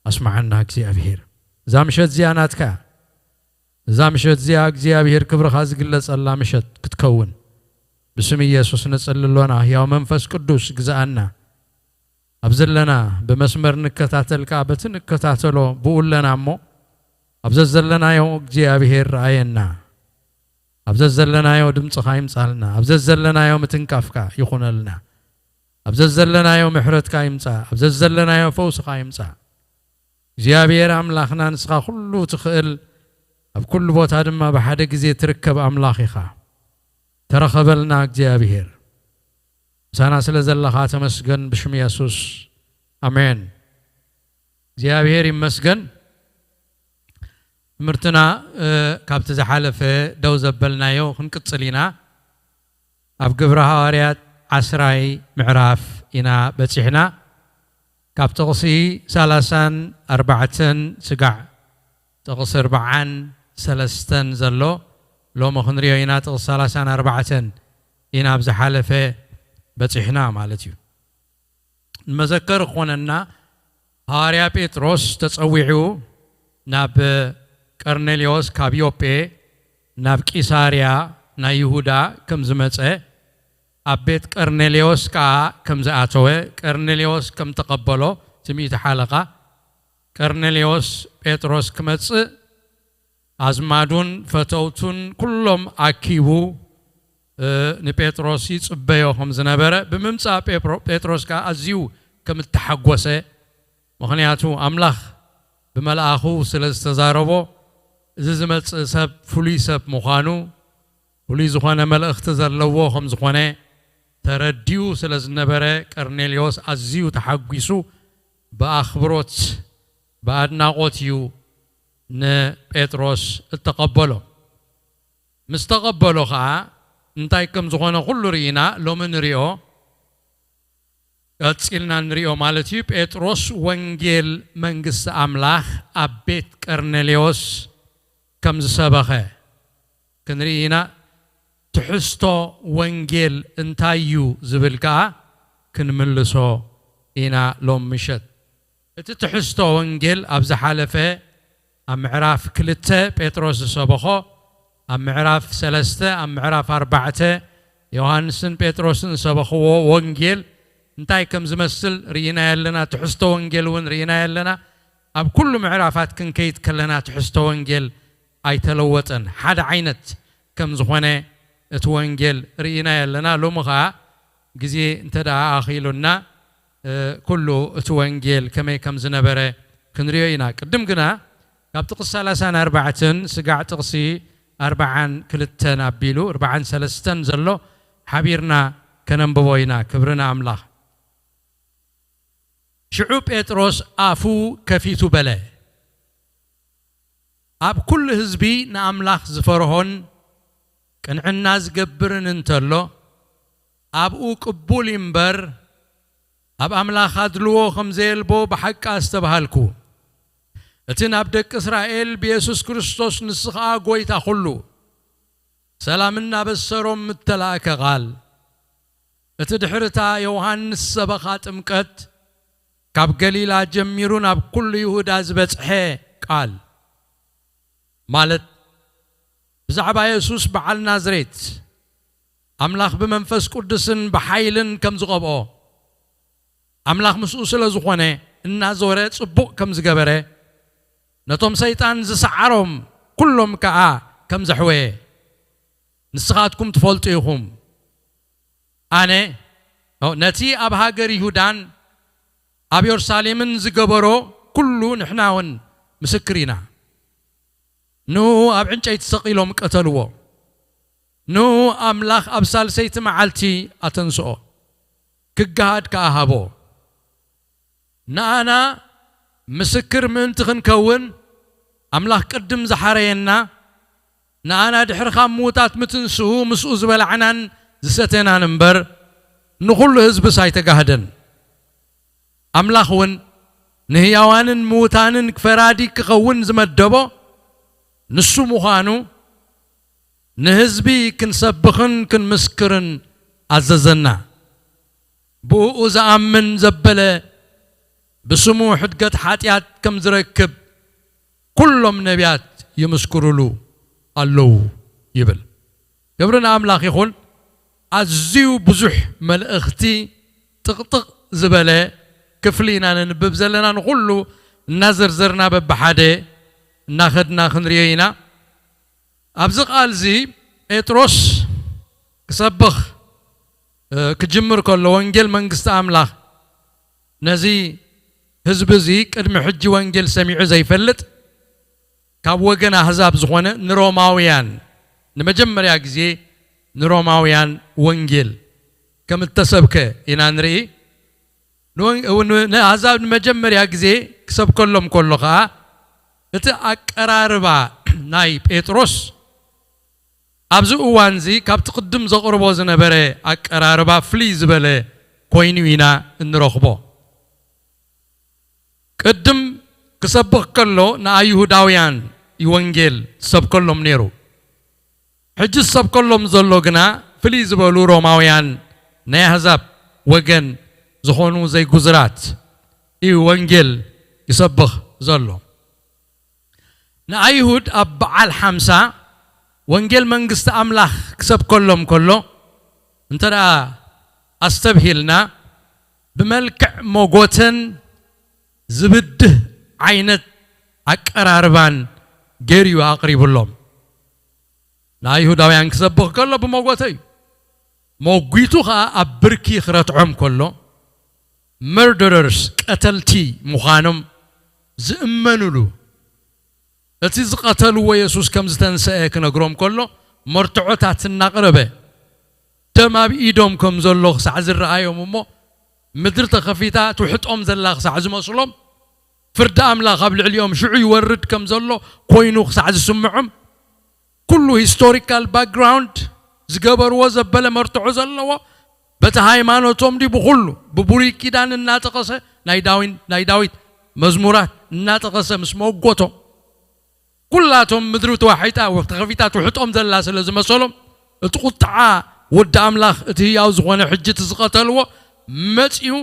ኣስምዓና እግዚኣብሔር። እዛ ምሸት እዚኣ ናትካ እያ። እዛ ምሸት እዚኣ እግዚኣብሔር ክብርኻ ዝግለጸላ ምሸት ክትከውን፣ ብስም ኢየሱስ ንጽሊ ኣሎና። ሕያው መንፈስ ቅዱስ ግዝኣና። ኣብ ዘለና ብመስመር ንከታተል ከኣ በቲ ንከታተሎ ብኡ ኣለና እሞ፣ ኣብ ዘዘለናዮ እግዚኣብሔር ረኣየና። ኣብ ዘዘለናዮ ድምጽኻ ይምጻልና። ኣብ ዘዘለናዮ ምትንካፍካ ይኹነልና። ኣብ ዘዘለናዮ ምሕረትካ ይምጻእ። ኣብ ዘዘለናዮ ፈውስኻ ይምጻእ። እግዚኣብሔር ኣምላኽና ንስኻ ኩሉ ትኽእል፣ ኣብ ኩሉ ቦታ ድማ ብሓደ ግዜ ትርከብ ኣምላኽ ኢኻ። ተረኸበልና እግዚኣብሔር። ምሳና ስለ ዘለኻ ተመስገን ብሽም የሱስ። ኣሜን። እግዚኣብሔር ይመስገን። ትምህርትና፣ እ፣ ካብቲ ዝሓለፈ ደው ዘበልናዮ ክንቅጽል ኢና። ኣብ ግብረ ሃዋርያት ዓስራይ ምዕራፍ ኢና በጺሕና። ካብ ጥቕሲ ሰላሳን ኣርባዕተን ስጋዕ ጥቕሲ ኣርባዓን ሰለስተን ዘሎ ሎሚ ክንሪኦ ኢና። ጥቕሲ ሰላሳን ኣርባዕተን ኢና ኣብ ዝሓለፈ በጺሕና ማለት እዩ። ንመዘከር ክኾነና፣ ሃዋርያ ጴጥሮስ ተጸዊዑ ናብ ቀርኔሌዎስ ካብ ዮጴ ናብ ቂሳርያ ናይ ይሁዳ ከም ዝመጸ፣ ኣብ ቤት ቀርኔሌዎስ ከኣ ከም ዝኣተወ፣ ቀርኔሌዎስ ከም ተቐበሎ፣ እቲ ሚእቲ ሓለቓ፣ ቀርኔሌዎስ ጴጥሮስ ክመጽእ ኣዝማዱን ፈተውቱን ኩሎም ኣኪቡ፣ እ፣ ንጴጥሮስ ይጽበዮ ከም ዝነበረ፣ ብምምጻእ ጴጥሮ-፣ ጴጥሮስ ከኣ ኣዝዩ ከም እተሓጎሰ፣ ምኽንያቱ ኣምላኽ ብመልኣኹ ስለ ዝተዛረቦ፣ እዚ ዝመጽእ ሰብ ፍሉይ ሰብ ምዃኑ፣ ፍሉይ ዝኾነ መልእኽቲ ዘለዎ ከም ዝኾነ ተረዲኡ ስለ ዝነበረ፣ ቀርኔሌዎስ ኣዝዩ ተሓጒሱ ብኣኽብሮት፣ ብኣድናቖት እዩ ንጴጥሮስ እተቐበሎ። ምስ ተቐበሎ ኸኣ እንታይ ከም ዝኾነ ኩሉ ርኢና፣ ሎሚ ንሪኦ፣ ቀጺልና ንሪኦ ማለት እዩ። ጴጥሮስ ወንጌል መንግስቲ ኣምላኽ ኣብ ቤት ቀርኔሌዎስ ከም ዝሰበኸ ክንርኢ ኢና። ትሕዝቶ ወንጌል እንታይ እዩ ዝብል ከኣ ክንምልሶ ኢና ሎም ምሸት። እቲ ትሕዝቶ ወንጌል ኣብ ዝሓለፈ ኣብ ምዕራፍ ክልተ ጴጥሮስ ዝሰበኾ፣ ኣብ ምዕራፍ ሰለስተ፣ ኣብ ምዕራፍ ኣርባዕተ ዮሃንስን ጴጥሮስን ዝሰበኽዎ ወንጌል እንታይ ከም ዝመስል ርኢናዮ ኣለና። ትሕዝቶ ወንጌል እውን ርኢናዮ ኣለና። ኣብ ኩሉ ምዕራፋት ክንከይድ ከለና ትሕዝቶ ወንጌል ኣይተለወጠን። ሓደ ዓይነት ከም ዝኾነ እቲ ወንጌል ርኢናዮ ኣለና። ሎሚ ኸኣ ግዜ እንተ ደኣ ኣኺሉና፣ እ፣ ኩሉ እቲ ወንጌል ከመይ ከም ዝነበረ ክንሪኦ ኢና። ቅድም ግና ካብ ጥቕሲ ሰላሳን ኣርባዕተን ስጋዕ ጥቕሲ ኣርባዓን ክልተን ኣቢሉ፣ ኣርባዓን ሰለስተን ዘሎ ሓቢርና ከነንብቦ ኢና። ክብሪ ንኣምላኽ። ሽዑ ጴጥሮስ ኣፉ ከፊቱ በለ፣ ኣብ ኩሉ ህዝቢ ንኣምላኽ ዝፈርሆን ቅንዕና ዝገብርን እንተሎ፣ ኣብኡ ቅቡል እዩ እምበር፣ ኣብ ኣምላኽ ኣድልዎ ከም ዘየልቦ ብሓቂ ኣስተብሃልኩ። እቲ ናብ ደቂ እስራኤል ብየሱስ ክርስቶስ፣ ንሱ ኸኣ ጐይታ ኹሉ፣ ሰላም እናበሰሮም እተላእከ ቓል፣ እቲ ድሕሪ እታ ዮሃንስ ሰበኻ ጥምቀት ካብ ገሊላ ጀሚሩ ናብ ኩሉ ይሁዳ ዝበጽሐ ቃል፣ ማለት ብዛዕባ የሱስ በዓል ናዝሬት፣ ኣምላኽ ብመንፈስ ቅዱስን ብሓይልን ከም ዝቐብኦ፣ ኣምላኽ ምስኡ ስለ ዝኾነ እናዞረ ጽቡቕ ከም ዝገበረ፣ ነቶም ሰይጣን ዝሰዓሮም ኩሎም ከኣ ከም ዘሕወየ ንስኻትኩም ትፈልጡ ኢኹም። ኣነ፣ ኦ፣ ነቲ ኣብ ሃገር ይሁዳን ኣብ የሩሳሌምን ዝገበሮ ኩሉ ንሕና እውን ምስክር ኢና። ንኡ ኣብ ዕንጨይቲ ሰቒሎም ቀተልዎ። ንኡ ኣምላኽ ኣብ ሳልሰይቲ መዓልቲ ኣተንስኦ፣ ክገሃድ ከኣ ሃቦ። ንኣና ምስክር ምእንቲ ክንከውን፣ ኣምላኽ ቅድም ዝሓረየና፣ ንኣና ድሕሪ ካብ ምዉታት ምትንስኡ ምስኡ ዝበላዕናን ዝሰተናን እምበር፣ ንኹሉ ህዝብስ ኣይተጋህደን። ኣምላኽ እውን ንህያዋንን ምዉታንን ፈራዲ ክኸውን ዝመደቦ ንሱ ምዃኑ ንህዝቢ ክንሰብኽን ክንምስክርን ኣዘዘና። ብእኡ ዝኣምን ዘበለ ብስሙ ሕድገት ሓጢኣት ከም ዝረክብ ኩሎም ነቢያት ይምስክሩሉ ኣለዉ ይብል። ክብሪ ንኣምላኽ ይኹን። ኣዝዩ ብዙሕ መልእኽቲ ጥቕጥቕ ዝበለ ክፍሊ ኢና ነንብብ ዘለና። ንኹሉ እናዘርዘርና በብሓደ እናኸድና ክንሪኦ ኢና። ኣብዚ ቃል እዚ ጴጥሮስ ክሰብኽ ክጅምር ከሎ፣ ወንጌል መንግስቲ ኣምላኽ ነዚ ህዝቢ እዚ ቅድሚ ሕጂ ወንጌል ሰሚዑ ዘይፈልጥ፣ ካብ ወገን ኣህዛብ ዝኾነ ንሮማውያን፣ ንመጀመርያ ግዜ ንሮማውያን ወንጌል ከም እተሰብከ ኢና ንርኢ። ንኣህዛብ ንመጀመርያ ግዜ ክሰብከሎም ከሎ ኸዓ፣ እቲ ኣቀራርባ ናይ ጴጥሮስ ኣብዚ እዋን እዚ ካብቲ ቅድም ዘቕርቦ ዝነበረ ኣቀራርባ ፍልይ ዝበለ ኮይኑ ኢና እንረኽቦ። ቅድም ክሰብኽ ከሎ ንኣይሁዳውያን እዩ ወንጌል ዝሰብከሎም ነይሩ። ሕጂ ዝሰብከሎም ዘሎ ግና ፍልይ ዝበሉ ሮማውያን፣ ናይ ኣህዛብ ወገን ዝኾኑ ዘይጉዙራት እዩ ወንጌል ይሰብኽ ዘሎ። ንኣይሁድ ኣብ በዓል ሓምሳ ወንጌል መንግስቲ ኣምላኽ ክሰብከሎም ከሎ፣ እንተ ደኣ ኣስተብሂልና፣ ብመልክዕ መጎተን ዝብድህ ዓይነት ኣቀራርባን ገይሩ እዩ ኣቕሪቡሎም። ንኣይሁዳውያን ክሰብኽ ከሎ ብመጎተ እዩ። መጒቱ ኸኣ ኣብ ብርኪ ክረትዖም ከሎ፣ መርደረርስ፣ ቀተልቲ ምዃኖም ዝእመኑሉ፣ እቲ ዝቐተልዎ የሱስ ከም ዝተንሰአ ክነግሮም ከሎ፣ መርትዖታት እናቕረበ፣ ደም ኣብ ኢዶም ከም ዘሎ ክሳዕ ዝረኣዮም እሞ፣ ምድሪ ተኸፊታ ትውሕጦም ዘላ ክሳዕ ዝመስሎም፣ ፍርዲ ኣምላኽ ኣብ ልዕሊኦም ሽዑ ይወርድ ከም ዘሎ ኮይኑ ክሳዕ ዝስምዖም፣ ኩሉ ሂስቶሪካል ባክግራውንድ ዝገበርዎ ዘበለ መርትዖ ዘለዎ፣ በቲ ሃይማኖቶም ድዩ ብኹሉ ብብሉይ ኪዳን እናጠቐሰ፣ ናይ ዳዊን-፣ ናይ ዳዊት መዝሙራት እናጠቐሰ ምስ መጎቶም፣ ኩላቶም ምድሪ ተዋሒጣ ተኸፊታ ትውሕጦም ዘላ ስለ ዝመሰሎም፣ እቲ ቁጥዓ ወዲ ኣምላኽ፣ እቲ ህያው ዝኾነ፣ ሕጂ እቲ ዝቐተልዎ መጺኡ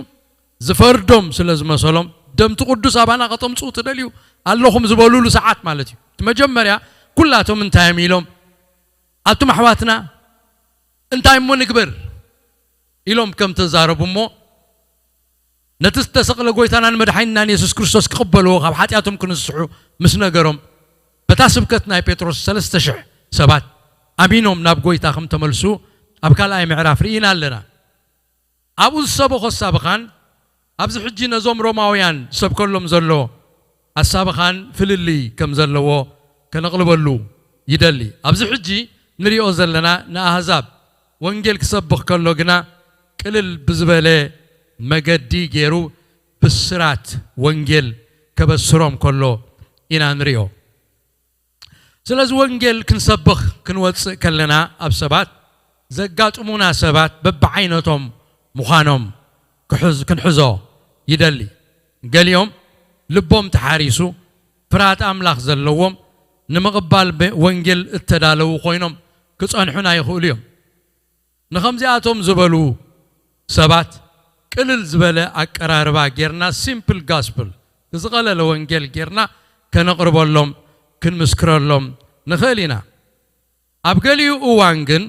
ዝፈርዶም ስለ ዝመሰሎም፣ ደምቲ ቅዱስ ኣባና ከተምጽኡ ትደልዩ ኣለኹም ዝበሉሉ ሰዓት ማለት እዩ። እቲ መጀመርያ ኩላቶም እንታይ እዮም ኢሎም? ኣቱም ኣሕዋትና፣ እንታይ እሞ ንግበር? ኢሎም ከም ተዛረቡ እሞ፣ ነቲ ዝተሰቕለ ጎይታናን መድሓኒናን የሱስ ክርስቶስ ክቕበልዎ፣ ካብ ሓጢኣቶም ክንስሑ ምስ ነገሮም፣ በታ ስብከት ናይ ጴጥሮስ ሰለስተ ሽሕ ሰባት ኣሚኖም ናብ ጎይታ ከም ተመልሱ ኣብ ካልኣይ ምዕራፍ ርኢና ኣለና። ኣብኡ ዝሰበኾ ኣሳብኻን ኣብዚ ሕጂ ነዞም ሮማውያን ዝሰብከሎም ዘሎ ኣሳብኻን ፍልልይ ከም ዘለዎ ከነቕልበሉ ይደሊ። ኣብዚ ሕጂ ንሪኦ ዘለና ንኣህዛብ ወንጌል ክሰብኽ ከሎ ግና ቅልል ብዝበለ መገዲ ገይሩ ብስራት ወንጌል ከበስሮም ከሎ ኢና ንሪኦ። ስለዚ ወንጌል ክንሰብኽ ክንወጽእ ከለና ኣብ ሰባት ዘጋጥሙና ሰባት በብዓይነቶም ምዃኖም ክሕዝ-፣ ክንሕዞ ይደሊ። ገሊኦም ልቦም ተሓሪሱ ፍርሃት ኣምላኽ ዘለዎም ንምቕባል በ-፣ ወንጌል እተዳለዉ ኮይኖም ክጸንሑና ይኽእሉ እዮም። ንኸምዚኣቶም ዝበሉ ሰባት ቅልል ዝበለ ኣቀራርባ ጌርና፣ ሲምፕል ጋስፕል፣ ዝቐለለ ወንጌል ጌርና ከነቕርበሎም፣ ክንምስክረሎም ንኽእል ኢና። ኣብ ገሊኡ እዋን ግን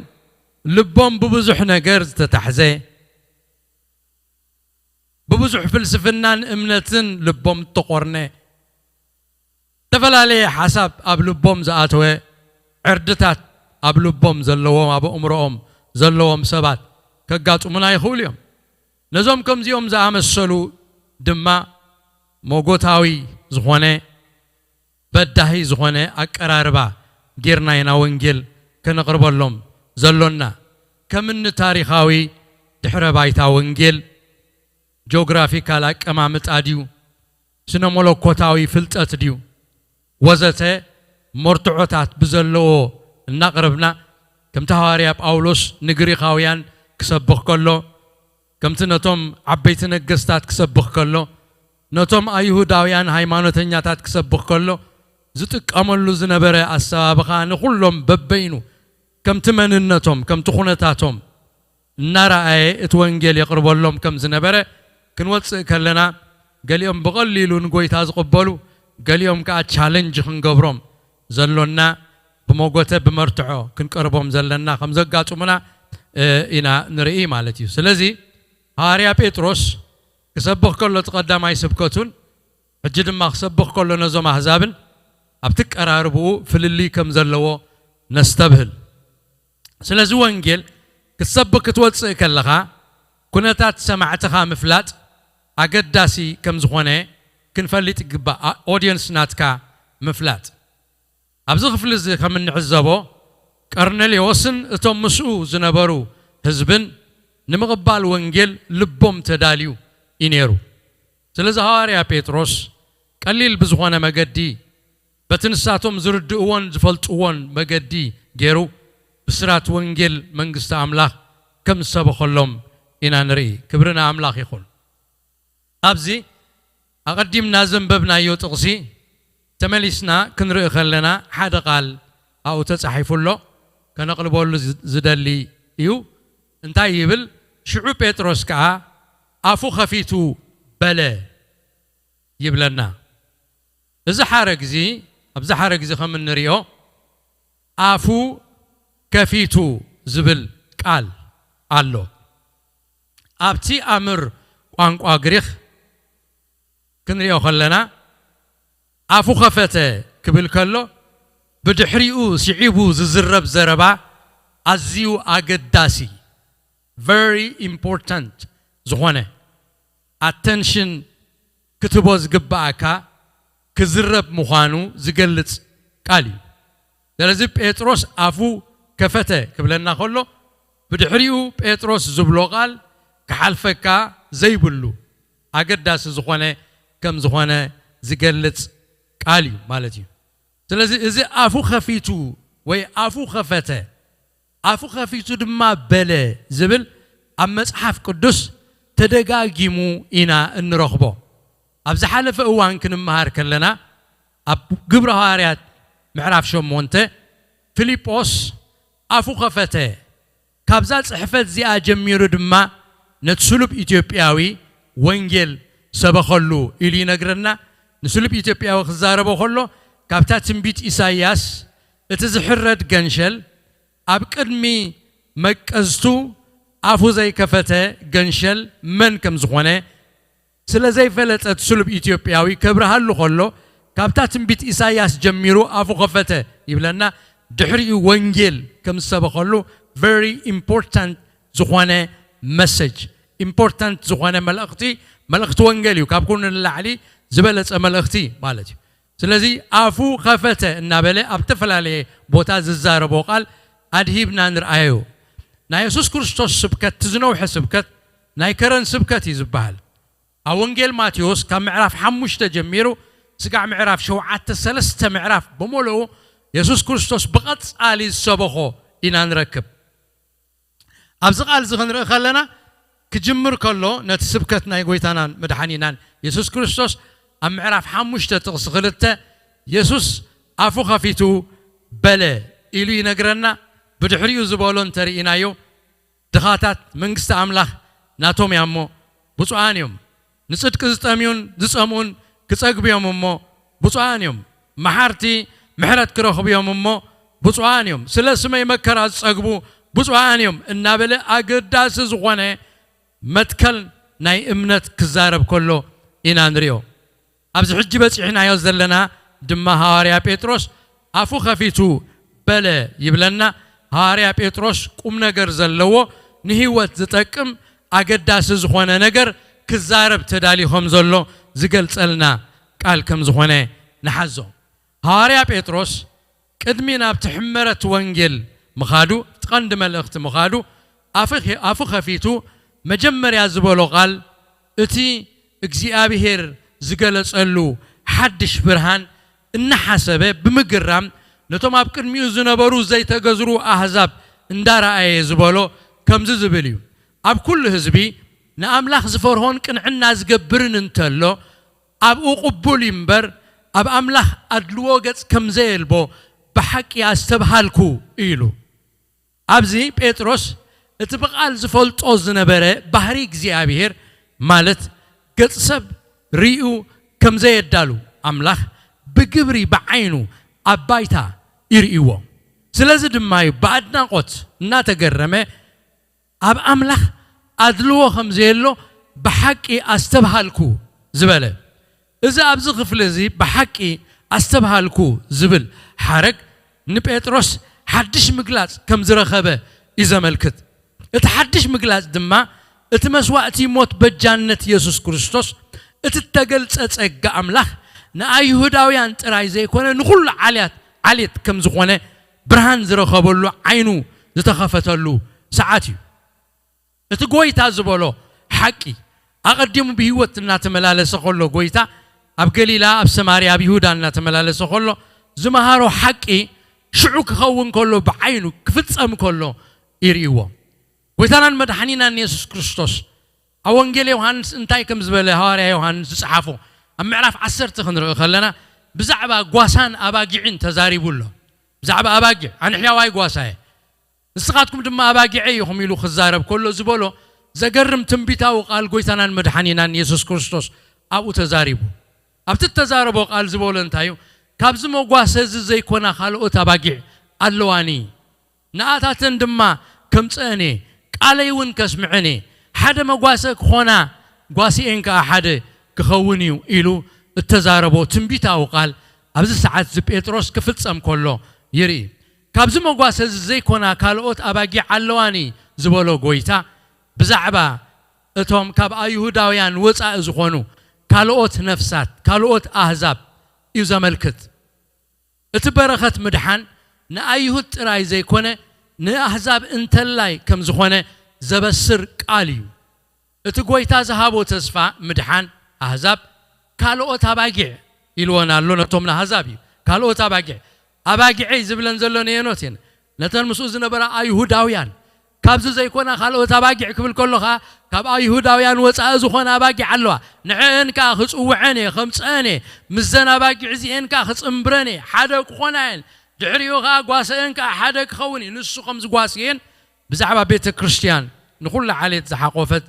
ልቦም ብብዙሕ ነገር ዝተታሕዘ፣ ብብዙሕ ፍልስፍናን እምነትን ልቦም እተቖርነ፣ ዝተፈላለየ ሓሳብ ኣብ ልቦም ዝኣተወ፣ ዕርድታት ኣብ ልቦም ዘለዎም፣ ኣብ ኣእምሮኦም ዘለዎም ሰባት ከጋጥሙና ይኽእሉ እዮም። ነዞም ከምዚኦም ዝኣመሰሉ ድማ መጎታዊ ዝኾነ፣ በዳሂ ዝኾነ ኣቀራርባ ጌርና ኢና ወንጌል ከነቕርበሎም ዘሎና። ከምኒ ታሪኻዊ ድሕረ ባይታ ወንጌል፣ ጂኦግራፊካል ኣቀማምጣ ድዩ፣ ስነ መለኮታዊ ፍልጠት ድዩ፣ ወዘተ መርትዖታት ብዘለዎ እናቕረብና፣ ከምቲ ሃዋርያ ጳውሎስ ንግሪኻውያን ክሰብኽ ከሎ፣ ከምቲ ነቶም ዓበይቲ ነገስታት ክሰብኽ ከሎ፣ ነቶም ኣይሁዳውያን ሃይማኖተኛታት ክሰብኽ ከሎ ዝጥቀመሉ ዝነበረ ኣሰባብኻ፣ ንኹሎም በበይኑ ከምቲ መንነቶም፣ ከምቲ ኩነታቶም እናረኣየ እቲ ወንጌል የቕርበሎም ከም ዝነበረ ክንወጽእ ከለና፣ ገሊኦም ብቐሊሉ ንጎይታ ዝቕበሉ፣ ገሊኦም ከኣ ቻለንጅ ክንገብሮም ዘሎና፣ ብመጎተ ብመርትዖ ክንቀርቦም ዘለና ከም ዘጋጥሙና እ፣ ኢና ንርኢ ማለት እዩ። ስለዚ ሃዋርያ ጴጥሮስ ክሰብኽ ከሎ እቲ ቀዳማይ ስብከቱን ሕጂ ድማ ክሰብኽ ከሎ ነዞም ኣህዛብን ኣብቲ ቀራርብኡ ፍልልይ ከም ዘለዎ ነስተብህል። ስለዚ ወንጌል ክትሰብኽ ክትወጽእ ከለኻ ኩነታት ሰማዕትኻ ምፍላጥ ኣገዳሲ ከም ዝኾነ ክንፈልጥ ይግባእ። ኦዲየንስ ናትካ ምፍላጥ። ኣብዚ ክፍሊ እዚ ከም እንዕዘቦ ቀርኔሌዎስን እቶም ምስኡ ዝነበሩ ህዝብን ንምቕባል ወንጌል ልቦም ተዳልዩ እዩ ነይሩ። ስለዚ ሃዋርያ ጴጥሮስ ቀሊል ብዝኾነ መገዲ በቲ ንሳቶም ዝርድእዎን ዝፈልጥዎን መገዲ ገይሩ ብስራት ወንጌል መንግስቲ ኣምላኽ ከም ዝሰበኸሎም ኢና ንርኢ። ክብሪ ንኣምላኽ ይኹን። ኣብዚ ኣቐዲምና ዘንበብናዮ ጥቕሲ ተመሊስና ክንርኢ ከለና ሓደ ቃል ኣብኡ ተጻሒፉ ኣሎ፣ ከነቕልበሉ ዝ-፣ ዝደሊ እዩ። እንታይ ይብል? ሽዑ ጴጥሮስ ከኣ ኣፉ ኸፊቱ በለ ይብለና። እዚ ሓረግ እዚ፣ ኣብዚ ሓረግ እዚ ከም እንሪኦ ኣፉ ከፊቱ ዝብል ቃል ኣሎ። ኣብቲ ኣምር ቋንቋ ግሪኽ ክንሪኦ ከለና ኣፉ ኸፈተ ክብል ከሎ ብድሕሪኡ ስዒቡ ዝዝረብ ዘረባ ኣዝዩ ኣገዳሲ፣ very important ዝኾነ ኣተንሽን ክትቦ ዝግብኣካ ክዝረብ ምዃኑ ዝገልጽ ቃል እዩ። ስለዚ ጴጥሮስ ኣፉ ከፈተ ክብለና ከሎ ብድሕሪኡ ጴጥሮስ ዝብሎ ቃል ክሓልፈካ ዘይብሉ ኣገዳሲ ዝኾነ ከም ዝኾነ ዝገልጽ ቃል እዩ ማለት እዩ። ስለዚ እዚ ኣፉ ከፊቱ ወይ ኣፉ ከፈተ፣ ኣፉ ከፊቱ ድማ በለ ዝብል ኣብ መጽሓፍ ቅዱስ ተደጋጊሙ ኢና እንረኽቦ። ኣብ ዝሓለፈ እዋን ክንመሃር ከለና ኣብ ግብረ ሃዋርያት ምዕራፍ ሸሞንተ ፊልጶስ ኣፉ ከፈተ፣ ካብዛ ጽሕፈት እዚኣ ጀሚሩ ድማ ነቲ ስሉብ ኢትዮጵያዊ ወንጌል ሰበኸሉ ኢሉ ይነግረና። ንስሉብ ኢትዮጵያዊ ክዛረቦ ከሎ ካብታ ትንቢት ኢሳይያስ እቲ ዝሕረድ ገንሸል ኣብ ቅድሚ መቀዝቱ ኣፉ ዘይከፈተ ገንሸል መን ከም ዝኾነ ስለ ዘይፈለጠ እቲ ስሉብ ኢትዮጵያዊ ከብርሃሉ ከሎ ካብታ ትንቢት ኢሳይያስ ጀሚሩ ኣፉ ከፈተ ይብለና። ድሕሪኡ ወንጌል ከም ዝሰበኸሉ very important ዝኾነ መሰጅ፣ ኢምፖርታንት ዝኾነ መልእኽቲ፣ መልእኽቲ ወንጌል እዩ። ካብ ኩሉ ንላዕሊ ዝበለጸ መልእኽቲ ማለት እዩ። ስለዚ ኣፉ ከፈተ እናበለ ኣብ ዝተፈላለየ ቦታ ዝዛረቦ ቃል ኣድሂብና ንርኣዮ። ናይ የሱስ ክርስቶስ ስብከት፣ እቲ ዝነውሐ ስብከት ናይ ከረን ስብከት እዩ ዝበሃል። ኣብ ወንጌል ማቴዎስ ካብ ምዕራፍ ሓሙሽተ ጀሚሩ ስጋዕ ምዕራፍ ሸውዓተ፣ ሰለስተ ምዕራፍ ብምሉኡ የሱስ ክርስቶስ ብቐጻሊ ዝሰበኾ ኢና ንረክብ። ኣብዚ ቃል እዚ ክንርኢ ከለና ክጅምር ከሎ ነቲ ስብከት ናይ ጎይታናን መድሓኒናን የሱስ ክርስቶስ ኣብ ምዕራፍ ሓሙሽተ ጥቕሲ ክልተ የሱስ ኣፉ ከፊቱ በለ ኢሉ ይነግረና። ብድሕሪኡ ዝበሎ እንተርኢናዮ ድኻታት መንግስቲ ኣምላኽ ናቶም እያ እሞ ብፁዓን እዮም። ንጽድቂ ዝጠምዩን ዝጸምኡን ክጸግቡ እዮም እሞ ብፁዓን እዮም። መሓርቲ ምሕረት ክረኽቡ እዮም እሞ ብፁዓን እዮም። ስለ ስመይ መከራ ዝጸግቡ ብፁዓን እዮም እናበለ ኣገዳሲ ዝኾነ መትከል ናይ እምነት ክዛረብ ከሎ ኢና ንሪኦ። ኣብዚ ሕጂ በጺሕናዮ ዘለና ድማ ሃዋርያ ጴጥሮስ ኣፉ ከፊቱ በለ ይብለና። ሃዋርያ ጴጥሮስ ቁም ነገር ዘለዎ ንህይወት ዝጠቅም ኣገዳሲ ዝኾነ ነገር ክዛረብ ተዳልዩ ከም ዘሎ ዝገልጸልና ቃል ከም ዝኾነ ንሓዞ። ሃዋርያ ጴጥሮስ ቅድሚ ናብቲ ሕመረት ወንጌል ምኻዱ፣ እቲ ቀንዲ መልእኽቲ ምኻዱ ኣፉ ከ-፣ ኣፉ ከፊቱ መጀመርያ ዝበሎ ቃል እቲ እግዚኣብሔር ዝገለጸሉ ሓድሽ ብርሃን እናሓሰበ ብምግራም ነቶም ኣብ ቅድሚኡ ዝነበሩ ዘይተገዝሩ ኣህዛብ እንዳረኣየ ዝበሎ ከምዚ ዝብል እዩ። ኣብ ኩሉ ህዝቢ ንኣምላኽ ዝፈርሆን ቅንዕና ዝገብርን እንተሎ ኣብኡ ቅቡል እዩ እምበር ኣብ ኣምላኽ ኣድልዎ ገጽ ከም ዘየልቦ ብሓቂ ኣስተብሃልኩ ኢሉ። ኣብዚ ጴጥሮስ እቲ ብቓል ዝፈልጦ ዝነበረ ባህሪ እግዚኣብሔር ማለት ገጽ ሰብ ርእዩ ከም ዘየዳሉ ኣምላኽ ብግብሪ ብዓይኑ ኣብ ባይታ ይርእይዎ። ስለዚ ድማ እዩ ብኣድናቖት እናተገረመ ኣብ ኣምላኽ ኣድልዎ ከም ዘየሎ ብሓቂ ኣስተብሃልኩ ዝበለ። እዚ ኣብዚ ክፍሊ እዚ ብሓቂ ኣስተብሃልኩ ዝብል ሓረግ ንጴጥሮስ ሓድሽ ምግላጽ ከም ዝረኸበ እዩ ዘመልክት። እቲ ሓድሽ ምግላጽ ድማ እቲ መስዋእቲ ሞት በጃነት የሱስ ክርስቶስ እቲ እተገልጸ ጸጋ ኣምላኽ ንኣይሁዳውያን ጥራይ ዘይኮነ ንኹሉ ዓልያት ዓሌት ከም ዝኾነ ብርሃን ዝረኸበሉ ዓይኑ ዝተኸፈተሉ ሰዓት እዩ። እቲ ጎይታ ዝበሎ ሓቂ ኣቐዲሙ ብህይወት እናተመላለሰ ከሎ ጎይታ ኣብ ገሊላ ኣብ ሰማርያ ኣብ ይሁዳ እናተመላለሰ ከሎ ዝመሃሮ ሓቂ ሽዑ ክኸውን ከሎ ብዓይኑ ክፍጸም ከሎ ይርእይዎ። ጎይታናን መድሓኒናን የሱስ ክርስቶስ ኣብ ወንጌል ዮሃንስ እንታይ ከም ዝበለ ሃዋርያ ዮሃንስ ዝጸሓፎ ኣብ ምዕራፍ ዓሰርተ ክንርኢ ከለና ብዛዕባ ጓሳን ኣባጊዕን ተዛሪቡ ኣሎ። ብዛዕባ ኣባጊዕ ኣነ ሕያዋይ ጓሳ እየ ንስኻትኩም ድማ ኣባጊዐ ኢኹም ኢሉ ክዛረብ ከሎ ዝበሎ ዘገርም ትንቢታዊ ቃል ጎይታናን መድሓኒናን የሱስ ክርስቶስ ኣብኡ ተዛሪቡ። ኣብቲ እተዛረቦ ቃል ዝበሎ እንታይ እዩ? ካብዚ መጓሰ እዚ ዘይኮና ካልኦት ኣባጊዕ ኣለዋኒ፣ ንኣታተን ድማ ከምጽአን እየ፣ ቃለይ እውን ከስምዐን እየ፣ ሓደ መጓሰ ክኾና ጓስኤን ከኣ ሓደ ክኸውን እዩ ኢሉ እተዛረቦ ትንቢታዊ ቃል ኣብዚ ሰዓት እዚ ጴጥሮስ ክፍጸም ከሎ ይርኢ። ካብዚ መጓሰ እዚ ዘይኮና ካልኦት ኣባጊዕ ኣለዋኒ ዝበሎ ጎይታ ብዛዕባ እቶም ካብ ኣይሁዳውያን ወጻኢ ዝኾኑ ካልኦት ነፍሳት ካልኦት ኣህዛብ እዩ ዘመልክት። እቲ በረኸት ምድሓን ንኣይሁድ ጥራይ ዘይኮነ ንኣህዛብ እንተላይ ከም ዝኾነ ዘበስር ቃል እዩ። እቲ ጎይታ ዝሃቦ ተስፋ ምድሓን ኣህዛብ ካልኦት ኣባጊዕ ኢልወን ኣሎ ነቶም ንኣህዛብ እዩ። ካልኦት ኣባጊዕ ኣባጊዐይ ዝብለን ዘሎ ነየኖት እየን? ነተን ምስኡ ዝነበራ ኣይሁዳውያን ካብዚ ዘይኮና ካልኦት ኣባጊዕ ክብል ከሎ ኸዓ ካብ ኣይሁዳውያን ወፃኢ ዝኾነ ኣባጊዕ ኣለዋ። ንዕአን ከዓ ክፅውዐን እየ ከምፅአን እየ ምስዘን ኣባጊዕ እዚአን ከዓ ክፅምብረን እየ ሓደ ክኾና እየን። ድሕሪኡ ከዓ ጓሰአን ከዓ ሓደ ክኸውን እዩ ንሱ ከም ዝጓስየን ብዛዕባ ቤተ ክርስቲያን ንኹሉ ዓሌት ዝሓቆፈት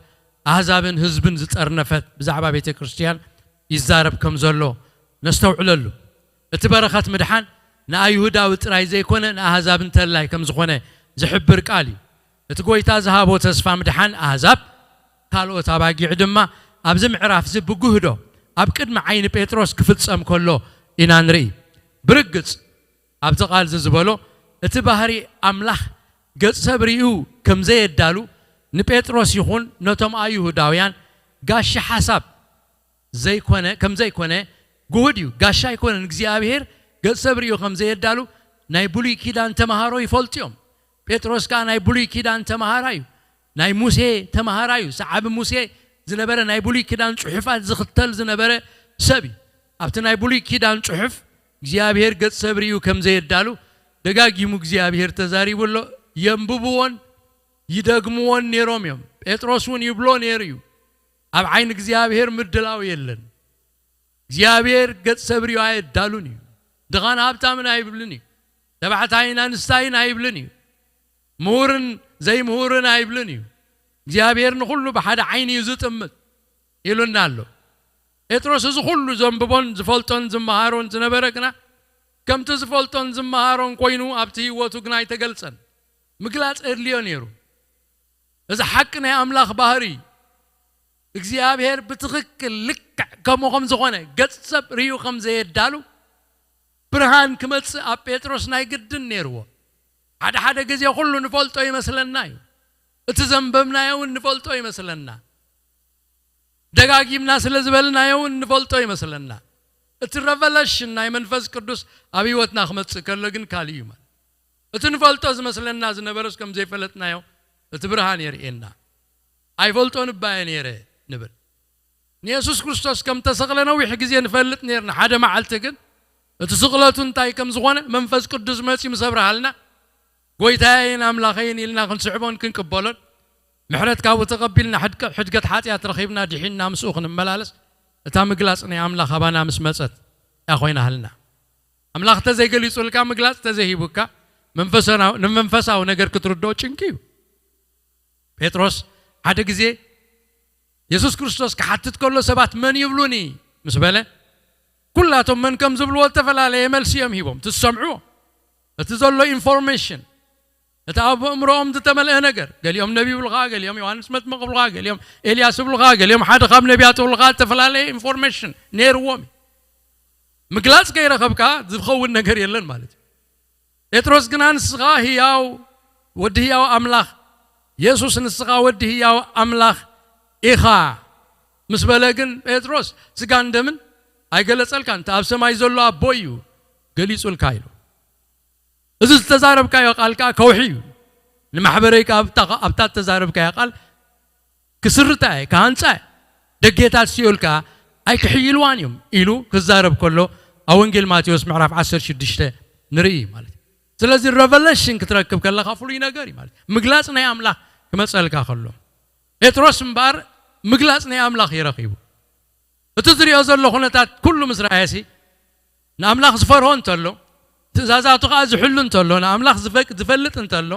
ኣህዛብን ህዝብን ዝጠርነፈት ብዛዕባ ቤተ ክርስቲያን ይዛረብ ከም ዘሎ ነስተውዕለሉ። እቲ በረኸት ምድሓን ንኣይሁዳዊ ጥራይ ዘይኮነ ንኣህዛብ እንተላይ ከም ዝኾነ ዝሕብር ቃል እዩ። እቲ ጎይታ ዝሃቦ ተስፋ ምድሓን ኣህዛብ ካልኦት ኣባጊዕ ድማ ኣብዚ ምዕራፍ እዚ ብጉህዶ ኣብ ቅድሚ ዓይኒ ጴጥሮስ ክፍጸም ከሎ ኢና ንርኢ። ብርግጽ ኣብዚ ቃል እዚ ዝበሎ እቲ ባህሪ ኣምላኽ ገጽ ሰብ ርእዩ ከም ዘየዳሉ ንጴጥሮስ ይኹን ነቶም ኣይሁዳውያን ጋሻ ሓሳብ ዘይኮነ ከም ዘይኮነ ግሁድ እዩ። ጋሻ ኣይኮነን እግዚኣብሔር ገጽ ሰብ ርእዩ ከም ዘየዳሉ ናይ ብሉይ ኪዳን ተምሃሮ ይፈልጡ እዮም። ጴጥሮስ ከዓ ናይ ብሉይ ኪዳን ተምሃራ እዩ። ናይ ሙሴ ተምሃራ እዩ። ሰዓቢ ሙሴ ዝነበረ ናይ ብሉይ ኪዳን ጽሑፋት ዝኽተል ዝነበረ ሰብ እዩ። ኣብቲ ናይ ብሉይ ኪዳን ጽሑፍ እግዚኣብሔር ገጽ ሰብ ርእዩ ከም ዘየዳሉ ደጋጊሙ እግዚኣብሔር ተዛሪቡ ኣሎ። የንብብዎን ይደግምዎን ነይሮም እዮም። ጴጥሮስ እውን ይብሎ ነይሩ እዩ። ኣብ ዓይኒ እግዚኣብሔር ምድላው የለን። እግዚኣብሔር ገጽ ሰብ ርእዩ ኣየዳሉን እዩ። ድኻን ሃብታምን ኣይብልን እዩ። ተባዕታይን ኣንስታይን ኣይብልን እዩ። ምሁርን ዘይምሁርን ኣይብልን እዩ። እግዚኣብሔር ንኹሉ ብሓደ ዓይኒ እዩ ዝጥምት ኢሉና ኣሎ። ጴጥሮስ እዚ ኩሉ ዘንብቦን ዝፈልጦን ዝመሃሮን ዝነበረ ግና ከምቲ ዝፈልጦን ዝመሃሮን ኮይኑ ኣብቲ ህይወቱ ግና ኣይተገልጸን። ምግላጽ የድልዮ ነይሩ። እዚ ሓቂ ናይ ኣምላኽ ባህሪ እግዚኣብሔር ብትኽክል ልክዕ ከምኡ ከም ዝኾነ ገጽ ሰብ ርእዩ ከም ዘየዳሉ ብርሃን ክመጽእ ኣብ ጴጥሮስ ናይ ግድን ነይርዎ። ሓደ ሓደ ግዜ ኩሉ ንፈልጦ ይመስለና እዩ። እቲ ዘንበብናዮ እውን ንፈልጦ ይመስለና። ደጋጊምና ስለ ዝበልናዮ እውን ንፈልጦ ይመስለና። እቲ ረቨለሽን ናይ መንፈስ ቅዱስ ኣብ ህይወትና ክመጽእ ከሎ ግን ካልእ እዩ ማለት። እቲ ንፈልጦ ዝመስለና ዝነበረስ ከም ዘይፈለጥናዮ እቲ ብርሃን የርእየና። ኣይፈልጦን እባ እየ ነይረ ንብል። ንየሱስ ክርስቶስ ከም ተሰቕለ ነዊሕ ግዜ ንፈልጥ ነይርና። ሓደ መዓልቲ ግን እቲ ስቕለቱ እንታይ ከም ዝኾነ መንፈስ ቅዱስ መጺኡ ምስ ኣብርሃልና ጎይታየይን ኣምላኸይን ኢልና ክንስዕቦን ክንቅበሎን ምሕረት ካብኡ ተቐቢልና ሕድቀ- ሕድገት ሓጢኣት ረኺብና ድሒንና ምስኡ ክንመላለስ እታ ምግላጽ ናይ ኣምላኽ ኣባና ምስ መጸት እያ ኮይና ሃልና። ኣምላኽ ተዘይገሊጹልካ ምግላጽ ተዘይሂቡካ መንፈሳዊ- ንመንፈሳዊ ነገር ክትርድኦ ጭንቂ እዩ። ጴጥሮስ ሓደ ግዜ የሱስ ክርስቶስ ክሓትት ከሎ ሰባት መን ይብሉኒ ምስ በለ ኩላቶም መን ከም ዝብልዎ ዝተፈላለየ መልሲ እዮም ሂቦም። ትሰምዕዎ እቲ ዘሎ ኢንፎርሜሽን እቲ ኣብ ኣእምሮኦም ዝተመልአ ነገር፣ ገሊኦም ነቢ ይብሉኻ፣ ገሊኦም ዮሃንስ መጥምቕ ይብሉኻ፣ ገሊኦም ኤልያስ ይብሉኻ፣ ገሊኦም ሓደ ካብ ነቢያት ይብሉኻ፣ ዝተፈላለየ ኢንፎርሜሽን ነይርዎም እዩ። ምግላጽ ከይረኸብካ ዝኸውን ነገር የለን ማለት እዩ። ጴጥሮስ ግና ንስኻ ህያው፣ ወዲ ህያው ኣምላኽ፣ የሱስ ንስኻ ወዲ ህያው ኣምላኽ ኢኻ ምስ በለ ግን ጴጥሮስ ስጋን ደምን ኣይገለጸልካን፣ እቲ ኣብ ሰማይ ዘሎ ኣቦ እዩ ገሊጹልካ ኢሉ። እዚ ዝተዛረብካዮ ቃል ከኣ ከውሒ እዩ። ንማሕበረይ ከኣ ኣብታ ኣብታ እተዛረብካያ ቃል ክስርታ እየ፣ ክሃንጻ እየ። ደጌታት ሲኦል ከኣ ኣይክሕይልዋን እዮም ኢሉ ክዛረብ ከሎ ኣብ ወንጌል ማቴዎስ ምዕራፍ ዓሰርተ ሽዱሽተ ንርኢ ማለት እዩ። ስለዚ ረቨሌሽን ክትረክብ ከለኻ ፍሉይ ነገር እዩ ማለት እዩ። ምግላጽ ናይ ኣምላኽ ክመጸልካ ከሎ ጴጥሮስ እምበኣር ምግላጽ ናይ ኣምላኽ እዩ ረኺቡ። እቲ ዝሪኦ ዘሎ ኩነታት ኩሉ ምስ ረኣየሲ ንኣምላኽ ዝፈርሆ እንተሎ፣ ትእዛዛቱ ከኣ ዝሕሉ እንተሎ፣ ንኣምላኽ ዝፈቅ- ዝፈልጥ እንተሎ፣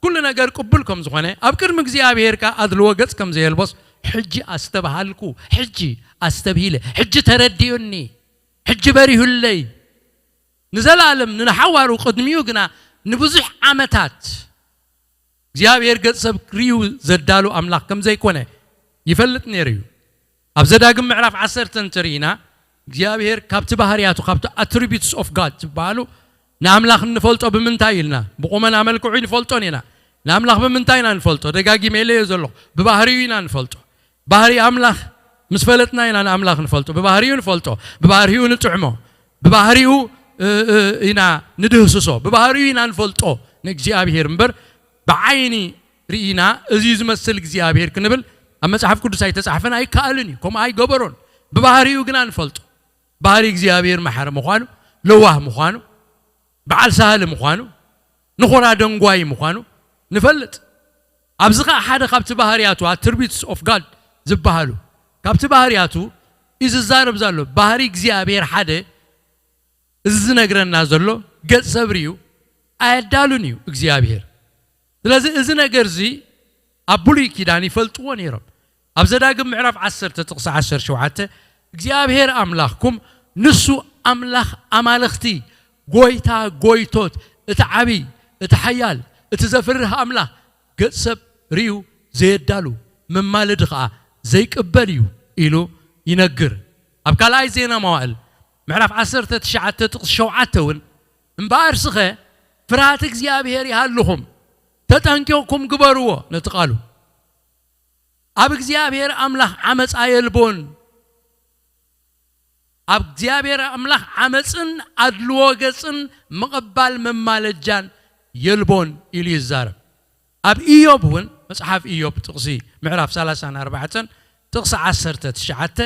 ኩሉ ነገር ቅቡል ከም ዝኾነ፣ ኣብ ቅድሚ እግዚኣብሔር ከኣ ኣድልዎ ገጽ ከም ዘየልቦስ፣ ሕጂ ኣስተብሃልኩ፣ ሕጂ ኣስተብሂለ፣ ሕጂ ተረዲኡኒ፣ ሕጂ በሪሁለይ። ንዘለኣለም ንሓዋሩ ቅድሚኡ ግና ንብዙሕ ዓመታት እግዚኣብሔር ገጽ ሰብ ክርእዩ ዘዳሉ ኣምላኽ ከም ዘይኮነ ይፈልጥ ነይሩ እዩ። ኣብ ዘዳግም ምዕራፍ ዓሰርተ እንተርኢና እግዚኣብሔር ካብቲ ባህርያቱ ካብቲ ኣትሪቢትስ ኦፍ ጋድ ዝበሃሉ ንኣምላኽ እንፈልጦ ብምንታይ ኢልና ብቁመና መልክዑ ንፈልጦን ኢና። ንኣምላኽ ብምንታይ ኢና ንፈልጦ? ደጋጊመ ኢለዮ ዘለኹ ብባህሪኡ ኢና ንፈልጦ። ባህሪ ኣምላኽ ምስ ፈለጥና ኢና ንኣምላኽ ንፈልጦ። ብባህሪኡ ንፈልጦ፣ ብባህሪኡ ንጥዕሞ፣ ብባህሪኡ እ፣ እ፣ ኢና ንድህስሶ፣ ብባህሪኡ ኢና ንፈልጦ ንእግዚኣብሔር እምበር ብዓይኒ ርኢና እዚ ዝመስል እግዚኣብሔር ክንብል ኣብ መጽሓፍ ቅዱስ ኣይተጻሕፈን ኣይከኣልን እዩ። ከምኡ ኣይገበሮን። ብባህሪኡ ግና ንፈልጦ። ባህሪ እግዚኣብሔር መሓሪ ምዃኑ፣ ለዋህ ምዃኑ፣ በዓል ሳህሊ ምዃኑ፣ ንኾራ ደንጓይ ምዃኑ ንፈልጥ። ኣብዚ ኸዓ ሓደ ካብቲ ባህርያቱ ኣትሪቢትስ ኦፍ ጋድ ዝበሃሉ ካብቲ ባህርያቱ እዩ ዝዛረብ ዘሎ። ባህሪ እግዚኣብሔር ሓደ እዚ ዝነግረና ዘሎ ገጽ ሰብ ርእዩ ኣየዳሉን እዩ እግዚኣብሔር። ስለዚ እዚ ነገር እዚ ኣብ ብሉይ ኪዳን ይፈልጥዎ ነይሮም። ኣብ ዘዳግም ምዕራፍ ዓሰርተ ጥቕሲ ዓሰርተ ሸውዓተ እግዚኣብሔር ኣምላኽኩም ንሱ ኣምላኽ ኣማልኽቲ፣ ጎይታ ጎይቶት፣ እቲ ዓብዪ፣ እቲ ሓያል፣ እቲ ዘፍርህ ኣምላኽ ገጽ ሰብ ርእዩ ዘየዳሉ መማልዲ ኸዓ ዘይቅበል እዩ ኢሉ ይነግር። ኣብ ካልኣይ ዜና መዋእል ምዕራፍ ዓሰርተ ትሽዓተ ጥቕሲ ሸውዓተ እውን እምበኣር ስኸ ፍርሃት እግዚኣብሔር ይሃልኹም፣ ተጠንቂቕኩም ግበርዎ ነቲ ቃሉ። ኣብ እግዚኣብሔር ኣምላኽ ዓመፃ የልቦን። ኣብ እግዚኣብሔር ኣምላኽ ዓመፅን ኣድልዎ ገፅን ምቕባል መማለጃን የልቦን ኢሉ ይዛረብ። ኣብ ኢዮብ እውን መፅሓፍ ኢዮብ ጥቕሲ ምዕራፍ ሰላሳን ኣርባዕተን ጥቕሲ ዓሰርተ ትሽዓተ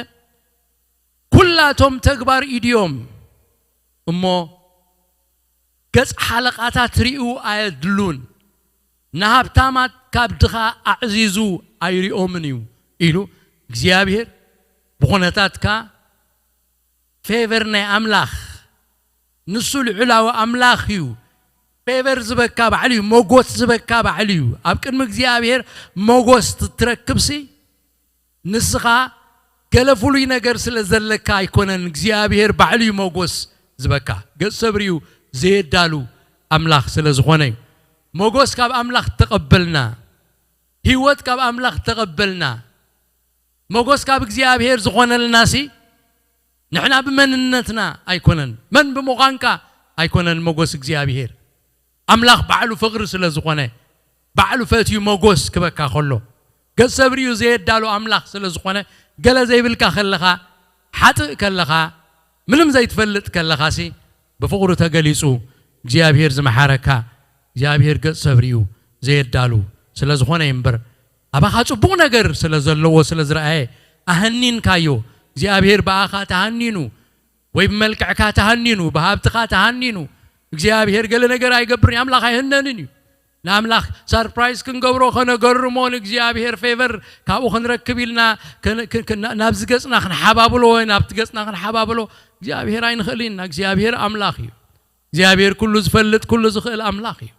ኩላቶም ተግባር ኢድዮም እሞ ገጽ ሓለቓታት ርእዩ ኣየድሉን፣ ንሃብታማት ካብ ድኻ ኣዕዚዙ ኣይሪኦምን እዩ ኢሉ እግዚኣብሔር ብኹነታትካ ፌቨር ናይ ኣምላኽ ንሱ ልዑላዊ ኣምላኽ እዩ። ፌቨር ዝበካ ባዕሉ እዩ፣ ሞጎስ ዝበካ ባዕሉ እዩ። ኣብ ቅድሚ እግዚኣብሔር ሞጎስ ትረክብሲ ንስኻ ገለ ፍሉይ ነገር ስለ ዘለካ ኣይኮነን እግዚኣብሔር ባዕሉ እዩ ሞጎስ ዝበካ። ገጽ ሰብ ርእዩ ዘየዳሉ ኣምላኽ ስለ ዝኾነ እዩ። ሞጎስ ካብ ኣምላኽ ተቐበልና፣ ህይወት ካብ ኣምላኽ ተቐበልና። ሞጎስ ካብ እግዚኣብሔር ዝኾነልናሲ ንሕና ብመንነትና ኣይኮነን፣ መን ብምዃንካ ኣይኮነን ሞጎስ እግዚኣብሔር። ኣምላኽ ባዕሉ ፍቕሪ ስለ ዝኾነ፣ ባዕሉ ፈትዩ ሞጎስ ክበካ ከሎ፣ ገጽ ሰብ ርእዩ ዘየዳሉ ኣምላኽ ስለ ዝኾነ፣ ገለ ዘይብልካ ከለኻ፣ ሓጥእ ከለኻ፣ ምንም ዘይትፈልጥ ከለኻሲ፣ ብፍቕሩ ተገሊጹ እግዚኣብሔር ዝመሓረካ፣ እግዚኣብሔር ገጽ ሰብ ርእዩ ዘየዳሉ ስለ ዝኾነ እዩ እምበር፣ ኣባኻ ጽቡቕ ነገር ስለ ዘለዎ ስለ ዝረኣየ ኣሃኒንካዮ። እግዚኣብሔር ብኣኻ ተሃኒኑ ወይ ብመልክዕካ ተሃኒኑ፣ ብሃብትኻ ተሃኒኑ፣ እግዚኣብሔር ገለ ነገር ኣይገብርን እዩ፣ ኣምላኽ ኣይህነንን እዩ። ንኣምላኽ ሳርፕራይዝ ክንገብሮ፣ ከነገርሞ፣ ንእግዚኣብሔር ፌቨር ካብኡ ክንረክብ ኢልና ከን- ከን- ከን- ናብዚ ገጽና ክንሓባብሎ ወይ ናብቲ ገጽና ክንሓባብሎ እግዚኣብሔር ኣይንኽእል ኢና። እግዚኣብሔር ኣምላኽ እዩ። እግዚኣብሔር ኩሉ ዝፈልጥ ኩሉ ዝኽእል ኣምላኽ እዩ።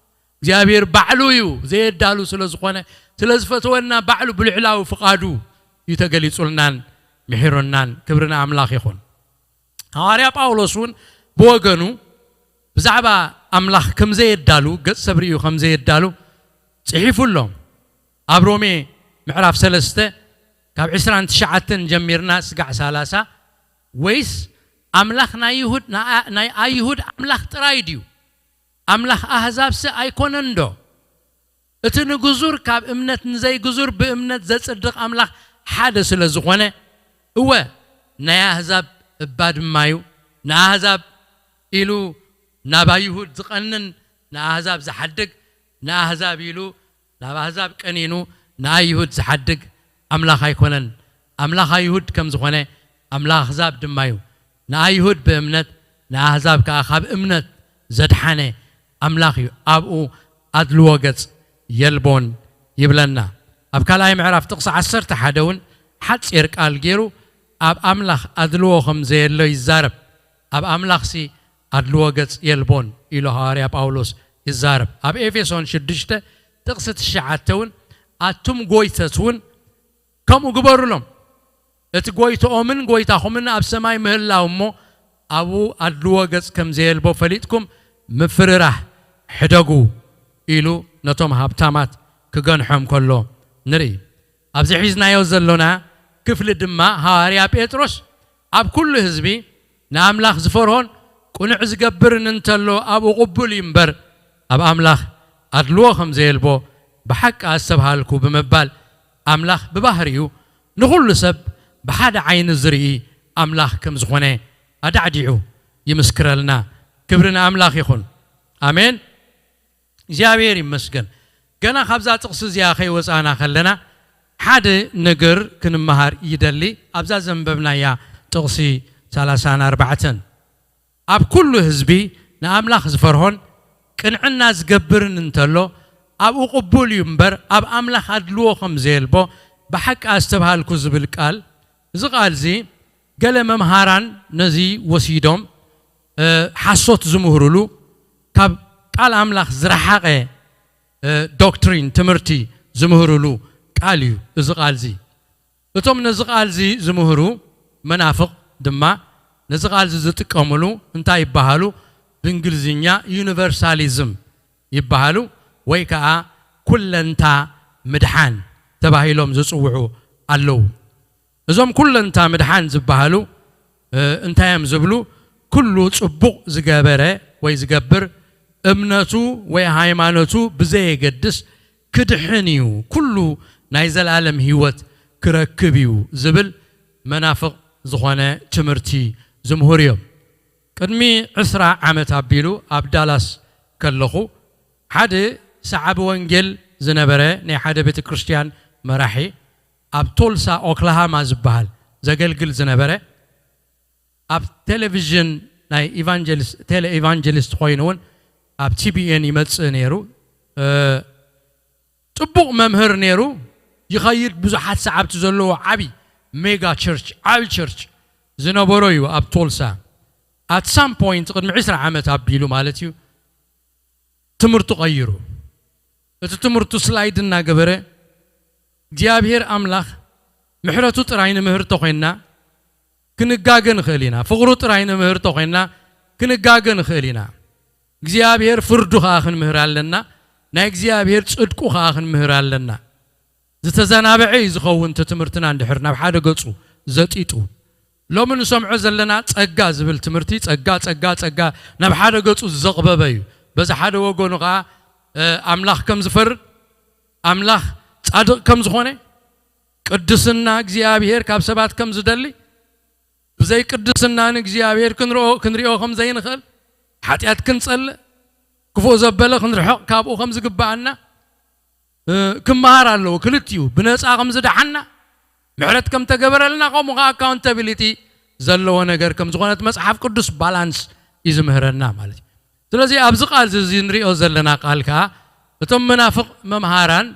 እግዚኣብሔር ባዕሉ እዩ ዘየዳሉ ስለ ዝኾነ፣ ስለ ዝፈተወና ባዕሉ ብልዕላዊ ፍቓዱ እዩ ተገሊጹልናን ምሒሩናን። ክብሪ ንኣምላኽ ይኹን። ሃዋርያ ጳውሎስ እውን ብወገኑ ብዛዕባ ኣምላኽ ከም ዘየዳሉ፣ ገጽ ሰብ ርእዩ ከም ዘየዳሉ ጽሒፉ ኣሎ። ኣብ ሮሜ ምዕራፍ ሰለስተ ካብ ዕስራን ትሽዓተን ጀሚርና ስጋዕ ሰላሳ፣ ወይስ ኣምላኽ ናይ ይሁድ፣ ናይ ኣይሁድ ኣምላኽ ጥራይ ድዩ? ኣምላኽ ኣህዛብሲ ኣይኮነን ዶ? እቲ ንግዙር ካብ እምነት ንዘይግዙር ብእምነት ዘጽድቕ ኣምላኽ ሓደ ስለ ዝኾነ፣ እወ፣ ናይ ኣህዛብ እባ ድማ እዩ። ንኣህዛብ ኢሉ ናብ ኣይሁድ ዝቐንን፣ ንኣህዛብ ዝሓድግ፣ ንኣህዛብ ኢሉ ናብ ኣህዛብ ቀኒኑ ንኣይሁድ ዝሓድግ ኣምላኽ ኣይኮነን። ኣምላኽ ኣይሁድ ከም ዝኾነ ኣምላኽ ኣህዛብ ድማ እዩ። ንኣይሁድ ብእምነት፣ ንኣህዛብ ከኣ ካብ እምነት ዘድሓነ ኣምላኽ እዩ። ኣብኡ ኣድልዎ ገጽ የልቦን ይብለና። ኣብ ካልኣይ ምዕራፍ ጥቕሲ ዓሰርተ ሓደ እውን ሓጺር ቃል ገይሩ ኣብ ኣምላኽ ኣድልዎ ከም ዘየሎ ይዛረብ። ኣብ ኣምላኽሲ ኣድልዎ ገጽ የልቦን ኢሉ ሃዋርያ ጳውሎስ ይዛረብ። ኣብ ኤፌሶን ሽዱሽተ ጥቕሲ ትሽዓተ እውን ኣቱም ጎይተት እውን ከምኡ ግበሩሎም። እቲ ጎይትኦምን ጎይታኹምን ኣብ ሰማይ ምህላው እሞ ኣብኡ ኣድልዎ ገጽ ከም ዘየልቦ ፈሊጥኩም ምፍርራህ ሕደጉ ኢሉ ነቶም ሃብታማት ክገንሖም ከሎ ንርኢ። ኣብዚ ሒዝናዮ ዘሎና ክፍሊ ድማ ሃዋርያ ጴጥሮስ ኣብ ኩሉ ህዝቢ ንኣምላኽ ዝፈርሆን ቅኑዕ ዝገብርን እንተሎ ኣብኡ ቅቡል እዩ እምበር ኣብ ኣምላኽ ኣድልዎ ከም ዘየልቦ ብሓቂ ኣስተብሃልኩ ብምባል ኣምላኽ ብባህሪኡ ንኹሉ ሰብ ብሓደ ዓይኒ ዝርኢ ኣምላኽ ከም ዝኾነ ኣዳዕዲዑ ይምስክረልና። ክብሪ ንኣምላኽ ይኹን። ኣሜን። እግዚኣብሔር ይመስገን። ገና ካብዛ ጥቕሲ እዚኣ ከይወፃና ከለና ሓደ ነገር ክንመሃር ይደሊ። ኣብዛ ዘንበብናያ ጥቕሲ ሰላሳን ኣርባዕተን ኣብ ኩሉ ህዝቢ ንኣምላኽ ዝፈርሆን ቅንዕና ዝገብርን እንተሎ ኣብኡ ቅቡል እዩ እምበር ኣብ ኣምላኽ ኣድልዎ ከም ዘየልቦ ብሓቂ ኣስተብሃልኩ ዝብል ቃል፣ እዚ ቃል እዚ ገለ መምሃራን ነዚ ወሲዶም ሓሶት ዝምህሩሉ፣ ካብ ቃል ኣምላኽ ዝረሓቐ ዶክትሪን ትምህርቲ ዝምህሩሉ ቃል እዩ እዚ ቃል እዚ። እቶም ነዚ ቃል እዚ ዝምህሩ መናፍቕ ድማ ነዚ ቃል እዚ ዝጥቀምሉ እንታይ ይበሃሉ? ብእንግሊዝኛ ዩኒቨርሳሊዝም ይበሃሉ፣ ወይ ከዓ ኩለንታ ምድሓን ተባሂሎም ዝጽውዑ ኣለዉ። እዞም ኩለንታ ምድሓን ዝበሃሉ እንታይ እዮም ዝብሉ? ኩሉ ጽቡቕ ዝገበረ ወይ ዝገብር እምነቱ ወይ ሃይማኖቱ ብዘየገድስ ክድሕን እዩ፣ ኩሉ ናይ ዘላለም ህይወት ክረክብ እዩ ዝብል መናፍቕ ዝኾነ ትምህርቲ ዝምህሩ እዮም። ቅድሚ ዕስራ ዓመት ኣቢሉ ኣብ ዳላስ ከለኹ ሓደ ሰዓቢ ወንጌል ዝነበረ ናይ ሓደ ቤተ ክርስቲያን መራሒ ኣብ ቶልሳ ኦክላሃማ ዝበሃል ዘገልግል ዝነበረ ኣብ ቴሌቪዥን ናይ ኢቫንጀሊስት ቴሌ ኢቫንጀሊስት ኮይኑ እውን ኣብ ቲቢኤን ይመጽእ ነይሩ። ጽቡቕ መምህር ነይሩ። ይኸይድ ብዙሓት ሰዓብቲ ዘለዎ ዓቢ ሜጋ ቸርች ዓቢ ቸርች ዝነበሮ እዩ ኣብ ቶልሳ። ኣት ሳም ፖይንት ቅድሚ ዕስራ ዓመት ኣቢሉ ማለት እዩ ትምህርቱ ቀይሩ። እቲ ትምህርቱ ስላይድ እናገበረ እግዚኣብሔር ኣምላኽ ምሕረቱ ጥራይ ንምህር ተኾይንና ክንጋገ ንኽእል ኢና። ፍቕሩ ጥራይ ንምህር ተኾይንና ክንጋገ ንኽእል ኢና። እግዚኣብሔር ፍርዱ ኸዓ ክንምህር ኣለና። ናይ እግዚኣብሔር ጽድቁ ኸዓ ክንምህር ኣለና። ዝተዘናበዐ እዩ ዝኸውን እቲ ትምህርትና እንድሕር ናብ ሓደ ገጹ ዘጢጡ። ሎሚ ንሰምዖ ዘለና ጸጋ ዝብል ትምህርቲ ጸጋ ጸጋ ጸጋ ናብ ሓደ ገጹ ዘቕበበ እዩ። በዚ ሓደ ወገኑ ኸዓ ኣምላኽ ከም ዝፈርድ፣ ኣምላኽ ጻድቕ ከም ዝኾነ፣ ቅድስና እግዚኣብሔር ካብ ሰባት ከም ዝደሊ፣ ብዘይ ቅድስና ንእግዚኣብሔር ክንርኦ ከም ዘይንኽእል፣ ሓጢኣት ክንጸልእ፣ ክፉእ ዘበለ ክንርሕቕ ካብኡ ከም ዝግብኣና ክመሃር ኣለዎ። ክልቲኡ ብነፃ ከም ዝደሓና ምሕረት ከም ተገበረልና ከምኡ ከዓ ኣካውንታቢሊቲ ዘለዎ ነገር ከም ዝኾነት መፅሓፍ ቅዱስ ባላንስ እዩ ዝምህረና ማለት እዩ። ስለዚ ኣብዚ ቃል እዚ ንሪኦ ዘለና ቃል ከዓ እቶም መናፍቕ መምሃራን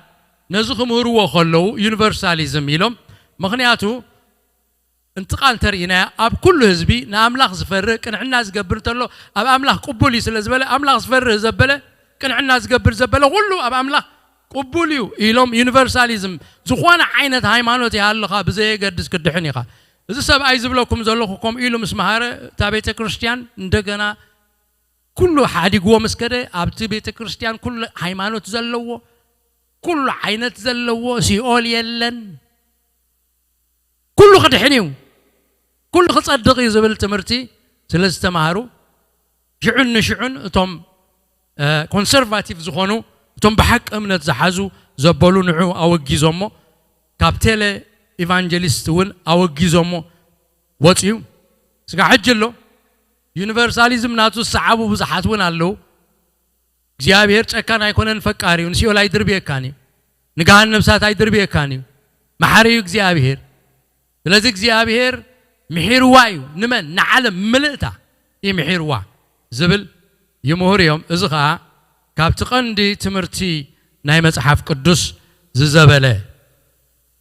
ነዚ ክምህርዎ ከለዉ ዩኒቨርሳሊዝም ኢሎም። ምኽንያቱ እንቲ ቃል እንተርኢናያ ኣብ ኩሉ ህዝቢ ንኣምላኽ ዝፈርህ ቅንዕና ዝገብር እንተሎ ኣብ ኣምላኽ ቅቡል እዩ ስለ ዝበለ ኣምላኽ ዝፈርህ ዘበለ ቅንዕና ዝገብር ዘበለ ኩሉ ኣብ ኣምላኽ ቅቡል እዩ ኢሎም ዩኒቨርሳሊዝም ዝኾነ ዓይነት ሃይማኖት ይሃልኻ ብዘየገድስ ክድሕን ኢኻ። እዚ ሰብኣይ ዝብለኩም ዘለኹ ከምኡ ኢሉ ምስ መሃረ እታ ቤተ ክርስቲያን እንደገና ኩሉ ሓዲግዎ ምስ ከደ ኣብቲ ቤተ ክርስቲያን ኩሉ ሃይማኖት ዘለዎ ኩሉ ዓይነት ዘለዎ፣ ሲኦል የለን፣ ኩሉ ክድሕን እዩ፣ ኩሉ ክጸድቕ እዩ ዝብል ትምህርቲ ስለ ዝተማሃሩ፣ ሽዑን ንሽዑን እቶም ኮንሰርቫቲቭ ዝኾኑ፣ እቶም ብሓቂ እምነት ዝሓዙ ዘበሉ ንዑ ኣወጊዞሞ፣ ካብ ቴሌ ኢቫንጀሊስት እውን ኣወጊዞሞ ወፅዩ። ስጋ ሕጂ ኣሎ። ዩኒቨርሳሊዝም ናቱ ዝሰዓቡ ብዙሓት እውን ኣለዉ። እግዚኣብሔር ጨካን ኣይኮነን፣ ፈቃሪ እዩ። ንሲኦል ኣይድርብየካን እዩ። ንገሃነም እሳት ኣይድርብየካን እዩ። መሓሪ እዩ እግዚኣብሔር። ስለዚ እግዚኣብሔር ምሒርዋ እዩ። ንመን? ንዓለም ምልእታ እዩ ምሒርዋ ዝብል ይምህሩ እዮም። እዚ ኸዓ ካብቲ ቀንዲ ትምህርቲ ናይ መጽሓፍ ቅዱስ ዝዘበለ፣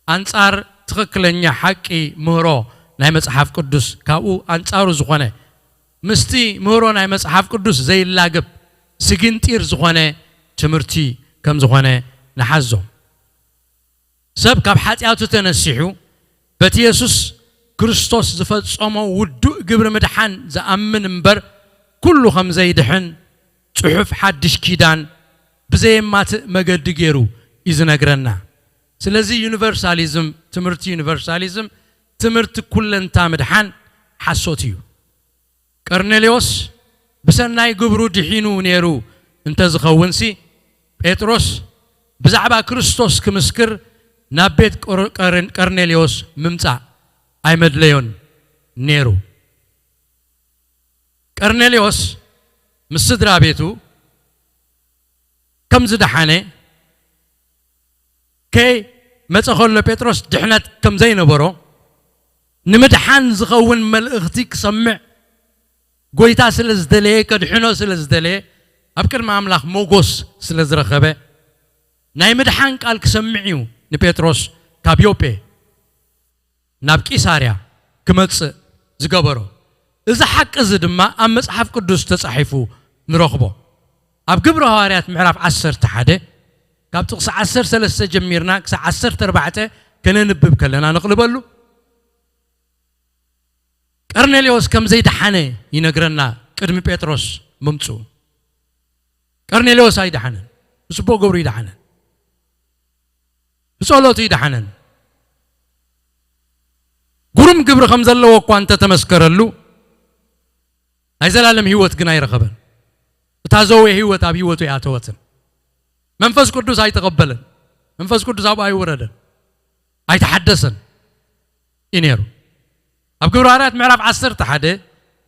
ኣንጻር ትኽክለኛ ሓቂ ምህሮ ናይ መጽሓፍ ቅዱስ፣ ካብኡ ኣንጻሩ ዝኾነ፣ ምስቲ ምህሮ ናይ መጽሓፍ ቅዱስ ዘይላገብ ስግንጢር ዝኾነ ትምህርቲ ከም ዝኾነ ንሓዞ። ሰብ ካብ ሓጢኣቱ ተነሲሑ በቲ የሱስ ክርስቶስ ዝፈጸሞ ውዱእ ግብሪ ምድሓን ዝኣምን እምበር፣ ኩሉ ከም ዘይድሕን ጽሑፍ ሓድሽ ኪዳን ብዘየማትእ መገዲ ገይሩ እዩ ዝነግረና። ስለዚ ዩኒቨርሳሊዝም፣ ትምህርቲ ዩኒቨርሳሊዝም፣ ትምህርቲ ኩለንታ ምድሓን ሓሶት እዩ። ቀርኔሌዎስ ብሰናይ ግብሩ ድሒኑ ነይሩ እንተዝኸውንሲ፣ ጴጥሮስ ብዛዕባ ክርስቶስ ክምስክር ናብ ቤት ቆር-፣ ቀርን-፣ ቀርኔሌዎስ ምምጻእ ኣይመድለዮን ነይሩ። ቀርኔሌዎስ ምስ ስድራ ቤቱ ከም ዝደሓነ፣ ከይመጸ ከሎ ጴጥሮስ ድሕነት ከም ዘይነበሮ፣ ንምድሓን ዝኸውን መልእኽቲ ክሰምዕ ጐይታ ስለ ዝደለየ፣ ከድሕኖ ስለ ዝደለየ፣ ኣብ ቅድሚ ኣምላኽ ሞጎስ ስለ ዝረኸበ፣ ናይ ምድሓን ቃል ክሰምዕ እዩ ንጴጥሮስ ካብ ዮጴ ናብ ቂሳርያ ክመጽእ ዝገበሮ። እዚ ሓቂ እዚ ድማ ኣብ መጽሓፍ ቅዱስ ተጻሒፉ ንረኽቦ። ኣብ ግብሪ ሃዋርያት ምዕራፍ ዓሰርተ ሓደ፣ ካብ ጥቕሲ ዓሰርተ ሰለስተ ጀሚርና ክሳዕ ዓሰርተ ኣርባዕተ ከነንብብ ከለና ንቕልበሉ። ቀርኔሌዎስ ከም ዘይደሓነ ይነግረና። ቅድሚ ጴጥሮስ ምምጽኡ ቀርኔሌዎስ ኣይደሓነን። ብጽቡቕ ግብሩ ይደሓነን። ብጸሎቱ ይደሓነን። ግሩም ግብሪ ከም ዘለዎ እኳ እንተተመስከረሉ፣ ናይ ዘላለም ህይወት ግን ኣይረኸበን። እታ ዘወ ህይወት ኣብ ህይወቱ ኣይኣተወትን። መንፈስ ቅዱስ ኣይተቐበለን። መንፈስ ቅዱስ ኣብኡ ኣይወረደን። ኣይተሓደሰን እዩ ነይሩ። ኣብ ግብረ ሃዋርያት ምዕራፍ ዓሰርተ ሓደ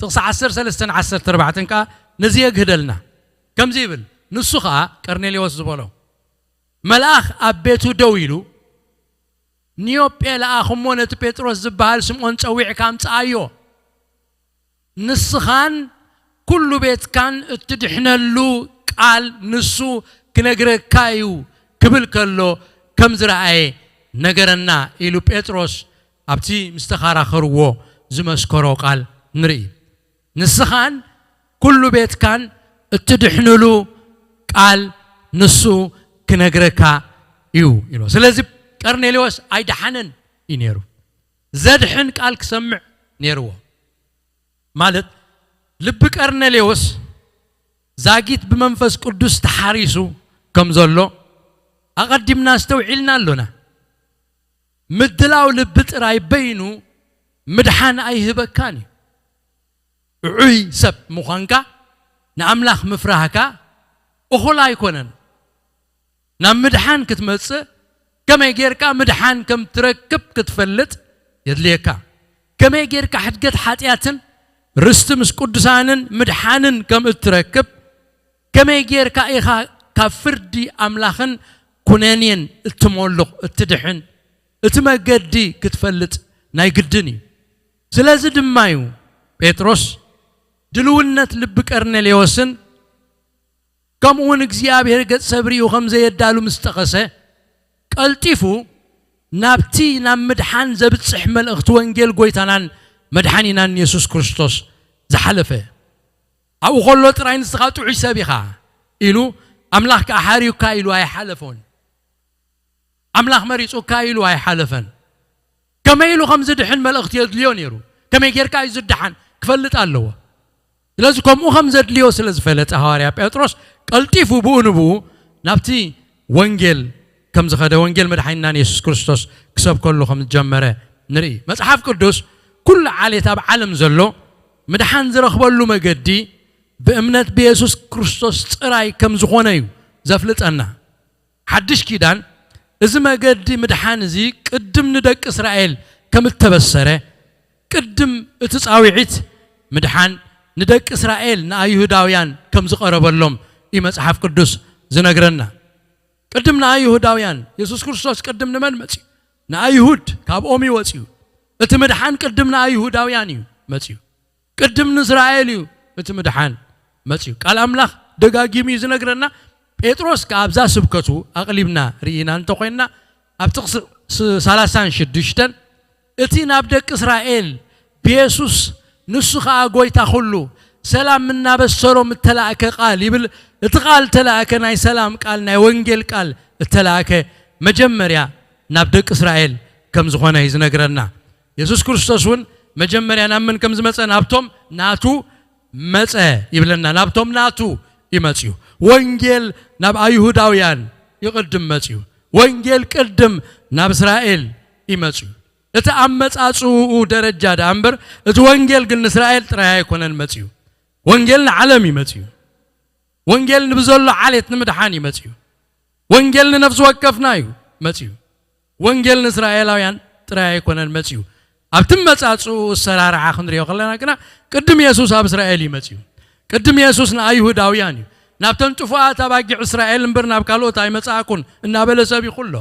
ጥቕሲ ዓሰርተ ሰለስተን ዓሰርተ ኣርባዕተን ከኣ ነዚ የግህደልና። ከምዚ ይብል፣ ንሱ ኸኣ ቀርኔሌዎስ ዝበሎ መልኣኽ ኣብ ቤቱ ደው ኢሉ፣ ንዮጴ ለኣኽ እሞ ነቲ ጴጥሮስ ዝበሃል ስምዖን ጸዊዕካ ኣምጽኣዮ። ንስኻን ኩሉ ቤትካን እትድሕነሉ ቃል ንሱ ክነግረካ እዩ ክብል ከሎ ከም ዝረኣየ ነገረና ኢሉ ጴጥሮስ ኣብቲ ምስ ተኸራኸርዎ ዝመስከሮ ቃል ንርኢ። ንስኻን ኩሉ ቤትካን እትድሕንሉ ቃል ንሱ ክነግረካ እዩ ኢሉ። ስለዚ ቀርኔሌዎስ ኣይደሓነን እዩ ነይሩ። ዘድሕን ቃል ክሰምዕ ነይርዎ። ማለት ልቢ ቀርኔሌዎስ ዛጊት ብመንፈስ ቅዱስ ተሓሪሱ ከም ዘሎ ኣቐዲምና ኣስተውዒልና ኣሎና። ምድላው ልቢ ጥራይ በይኑ ምድሓን ኣይህበካን እዩ። እዑይ ሰብ ምዃንካ ንኣምላኽ ምፍራህካ እኹል ኣይኮነን። ናብ ምድሓን ክትመጽእ ከመይ ጌርካ ምድሓን ከም ትረክብ ክትፈልጥ የድልየካ። ከመይ ጌርካ ሕድገት ሓጢኣትን ርስቲ ምስ ቅዱሳንን ምድሓንን ከም እትረክብ፣ ከመይ ጌርካ ኢኻ ካብ ፍርዲ ኣምላኽን ኩነኔን እትሞልቕ፣ እትድሕን፣ እቲ መገዲ ክትፈልጥ ናይ ግድን እዩ። ስለዚ ድማ እዩ ጴጥሮስ ድልውነት ልቢ ቀርኔሌዎስን ከምኡ እውን እግዚኣብሔር ገጽ ሰብ ርእዩ ከም ዘየዳሉ ምስ ጠቐሰ፣ ቀልጢፉ ናብቲ ናብ ምድሓን ዘብጽሕ መልእኽቲ ወንጌል ጐይታናን መድሓኒናን የሱስ ክርስቶስ ዝሓለፈ። ኣብኡ ከሎ ጥራይ ንስኻ ጥዑይ ሰብ ኢኻ ኢሉ፣ ኣምላኽ ከኣ ሓርዩካ ኢሉ ኣይሓለፎን። ኣምላኽ መሪጹካ ኢሉ ኣይሓለፈን። ከመይ ኢሉ ከም ዝድሕን መልእኽቲ የድልዮ ነይሩ። ከመይ ጌርካ እዩ ዝደሓን ክፈልጥ ኣለዎ። ስለዚ ከምኡ ከም ዘድልዮ ስለ ዝፈለጠ ሃዋርያ ጴጥሮስ ቀልጢፉ ብኡ ንብኡ ናብቲ ወንጌል ከም ዝኸደ፣ ወንጌል መድሓኒናን የሱስ ክርስቶስ ክሰብከሉ ከም ዝጀመረ ንርኢ። መጽሓፍ ቅዱስ ኩሉ ዓሌት ኣብ ዓለም ዘሎ ምድሓን ዝረኽበሉ መገዲ ብእምነት ብየሱስ ክርስቶስ ጥራይ ከም ዝኾነ እዩ ዘፍልጠና። ሓድሽ ኪዳን እዚ መገዲ ምድሓን እዚ ቅድም ንደቂ እስራኤል ከም እተበሰረ፣ ቅድም እቲ ጻውዒት ምድሓን ንደቂ እስራኤል ንኣይሁዳውያን ከም ዝቐረበሎም እዩ መጽሓፍ ቅዱስ ዝነግረና። ቅድም ንኣይሁዳውያን የሱስ ክርስቶስ ቅድም ንመን መጽዩ? ንኣይሁድ ካብኦም እዩ ወጽዩ። እቲ ምድሓን ቅድም ንኣይሁዳውያን እዩ መጽዩ። ቅድም ንእስራኤል እዩ እቲ ምድሓን መጽዩ። ቃል ኣምላኽ ደጋጊሙ እዩ ዝነግረና። ጴጥሮስ ከኣ ኣብዛ ስብከቱ ኣቕሊብና ርኢና እንተኾይንና፣ ኣብ ጥቕሲ ስ-፣ ሰላሳን ሽዱሽተን፣ እቲ ናብ ደቂ እስራኤል ብየሱስ፣ ንሱ ኸኣ ጐይታ ኹሉ፣ ሰላም እናበሰሮም እተላእከ ቃል ይብል። እቲ ቃል እተላእከ ናይ ሰላም ቃል፣ ናይ ወንጌል ቃል እተላእከ መጀመርያ ናብ ደቂ እስራኤል ከም ዝኾነ እዩ ዝነግረና። የሱስ ክርስቶስ እውን መጀመርያ ናብ መን ከም ዝመጸ፣ ናብቶም ናቱ መጸ ይብለና። ናብቶም ናቱ እዩ መጽዩ። ወንጌል ናብ ኣይሁዳውያን ይቕድም መጽዩ። ወንጌል ቅድም ናብ እስራኤል እዩ መጽዩ። እቲ ኣመጻጽኡ ደረጃ ደኣ እምበር፣ እቲ ወንጌል ግን ንእስራኤል ጥራይ ኣይኮነን መጽዩ። ወንጌል ንዓለም እዩ መጽዩ። ወንጌል ንብዘሎ ዓሌት ንምድሓን እዩ መጽዩ። ወንጌል ንነፍሲ ወከፍና እዩ መጽዩ። ወንጌል ንእስራኤላውያን ጥራይ ኣይኮነን መጽዩ። ኣብቲ መጻጽኡ ኣሰራርዓ ክንሪኦ ከለና ግና፣ ቅድም የሱስ ኣብ እስራኤል እዩ መጽዩ። ቅድም የሱስ ንኣይሁዳውያን እዩ። "ናብተን ጥፉኣት ኣባጊዕ እስራኤል እምበር ናብ ካልኦት ኣይመጻእኩን" እናበለ ሰቢኹ ኣሎ።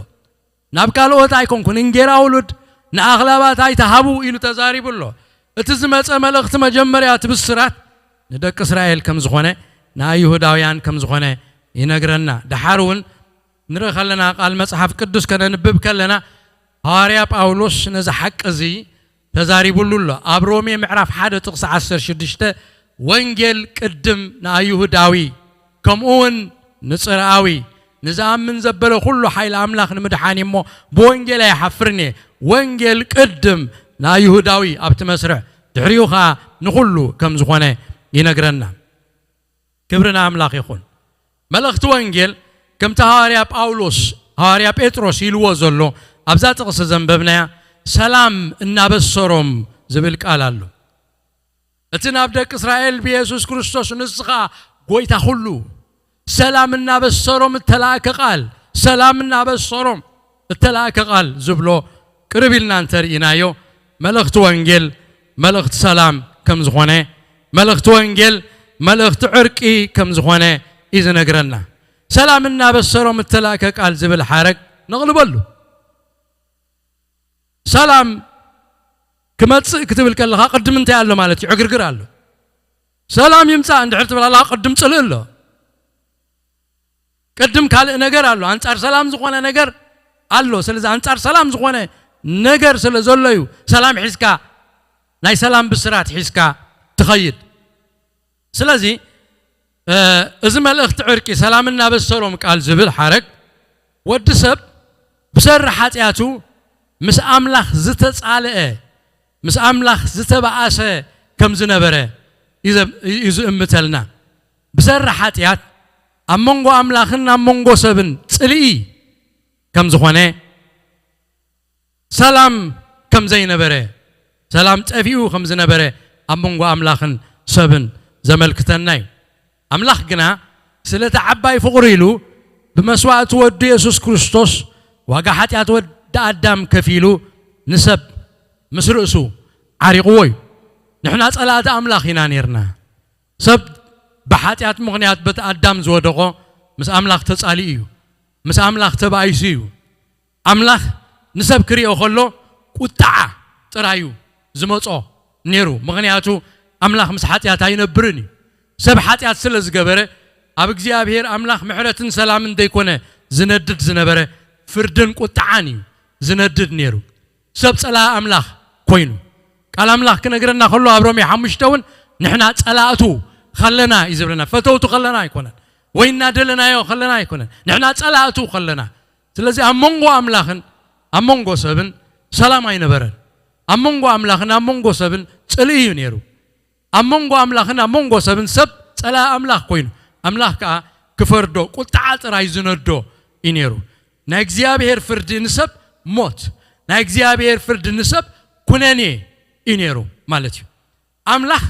"ናብ ካልኦት ኣይኮንኩን፣ እንጌራ ውሉድ ንኣኽላባት ኣይትሃቡ" ኢሉ ተዛሪቡ ኣሎ። እቲ ዝመጸ መልእኽቲ መጀመርያ፣ እቲ ብስራት ንደቂ እስራኤል ከም ዝኾነ፣ ንኣይሁዳውያን ከም ዝኾነ ይነግረና። ደሓር እውን ንርኢ ከለና፣ ቃል መጽሓፍ ቅዱስ ከነንብብ ከለና፣ ሃዋርያ ጳውሎስ ነዚ ሓቂ እዚ ተዛሪቡሉ ኣሎ። ኣብ ሮሜ ምዕራፍ ሓደ ጥቕሲ ዓሰርተ ሽዱሽተ፣ "ወንጌል ቅድም ንኣይሁዳዊ፣ ከምኡ እውን ንጽርኣዊ፣ ንዝኣምን ዘበለ ኩሉ ሓይሊ ኣምላኽ ንምድሓን እዩ እሞ፣ ብወንጌል ኣይሓፍርን እየ። ወንጌል ቅድም ንኣይሁዳዊ ኣብቲ መስርዕ፣ ድሕሪኡ ኸኣ ንኹሉ ከም ዝኾነ" ይነግረና። ክብሪ ንኣምላኽ ይኹን። መልእኽቲ ወንጌል ከምቲ ሃዋርያ ጳውሎስ፣ ሃዋርያ ጴጥሮስ ኢልዎ ዘሎ፣ ኣብዛ ጥቕሲ ዘንበብናያ፣ "ሰላም እናበሰሮም" ዝብል ቃል ኣሎ። እቲ ናብ ደቂ እስራኤል ብየሱስ ክርስቶስ፣ ንስኻ ጐይታ ኩሉ፣ ሰላም እናበሰሮም እተላእከ ቃል፣ ሰላም እናበሰሮም እተላእከ ቃል ዝብሎ ቅርብ ኢልና እንተርኢናዮ፣ መልእኽቲ ወንጌል መልእኽቲ ሰላም ከም ዝኾነ፣ መልእኽቲ ወንጌል መልእኽቲ ዕርቂ ከም ዝኾነ እዩ ዝነግረና። ሰላም እናበሰሮም እተላእከ ቃል ዝብል ሓረግ ነቕልበሉ። ሰላም ክመጽእ ክትብል ከለኻ ቅድም እንታይ ኣሎ ማለት እዩ? ዕግርግር ኣሎ። ሰላም ይምጻእ እንድሕር ትብል ኣለኻ፣ ቅድም ጽልኢ ኣሎ። ቅድም ካልእ ነገር ኣሎ። ኣንጻር ሰላም ዝኾነ ነገር ኣሎ። ስለዚ ኣንጻር ሰላም ዝኾነ ነገር ስለ ዘሎ እዩ ሰላም ሒዝካ፣ ናይ ሰላም ብስራት ሒዝካ ትኸይድ። ስለዚ፣ እ፣ እዚ መልእኽቲ ዕርቂ፣ ሰላም እናበሰሮም ቃል ዝብል ሓረግ፣ ወዲ ሰብ ብሰሪ ሓጢኣቱ ምስ ኣምላኽ ዝተጻልአ፣ ምስ ኣምላኽ ዝተባኣሰ ከም ዝነበረ እዩ ዘ-፣ እዩ ዝእምተልና። ብሰሪ ሓጢኣት ኣብ መንጎ ኣምላኽን ኣብ መንጎ ሰብን ጽልኢ ከም ዝኾነ፣ ሰላም ከም ዘይነበረ፣ ሰላም ጠፊኡ ከም ዝነበረ ኣብ መንጎ ኣምላኽን ሰብን ዘመልክተና እዩ። ኣምላኽ ግና ስለቲ ዓባይ ፍቕሩ ኢሉ ብመስዋእቲ ወዱ የሱስ ክርስቶስ ዋጋ ሓጢኣት ወዲ ኣዳም ከፊሉ ንሰብ ምስ ርእሱ ዓሪቕዎ እዩ። ንሕና ጸላእቲ ኣምላኽ ኢና ኔርና። ሰብ ብሓጢኣት ምኽንያት በቲ ኣዳም ዝወደቖ ምስ ኣምላኽ ተጻሊኡ እዩ። ምስ ኣምላኽ ተባኢሱ እዩ። ኣምላኽ ንሰብ ክሪኦ ከሎ ቁጥዓ ጥራይ እዩ ዝመጾ ነይሩ። ምኽንያቱ ኣምላኽ ምስ ሓጢኣት ኣይነብርን እዩ። ሰብ ሓጢኣት ስለ ዝገበረ ኣብ እግዚኣብሔር ኣምላኽ ምሕረትን ሰላምን ዘይኮነ ዝነድድ ዝነበረ ፍርድን ቁጥዓን እዩ ዝነድድ ነይሩ። ሰብ ጸላኢ ኣምላኽ ኮይኑ። ቃል ኣምላኽ ክነግረና ከሎ ኣብ ሮሜ ሓሙሽተ እውን ንሕና ጸላእቱ ኸለና እዩ ዝብለና። ፈተውቱ ኸለና ኣይኮነን። ወይ እናደለናዮ ኸለና ኣይኮነን። ንሕና ጸላእቱ ኸለና። ስለዚ ኣብ መንጎ ኣምላኽን ኣብ መንጎ ሰብን ሰላም ኣይነበረን። ኣብ መንጎ ኣምላኽን ኣብ መንጎ ሰብን ጽልኢ እዩ ነይሩ። ኣብ መንጎ ኣምላኽን ኣብ መንጎ ሰብን ሰብ ጸላኢ ኣምላኽ ኮይኑ፣ ኣምላኽ ከኣ ክፈርዶ፣ ቁጥዓ ጥራይ ዝነዶ እዩ ነይሩ። ናይ እግዚኣብሔር ፍርዲ ንሰብ ሞት፣ ናይ እግዚኣብሔር ፍርዲ ንሰብ ኩነኔ እዩ ነይሩ ማለት እዩ። ኣምላኽ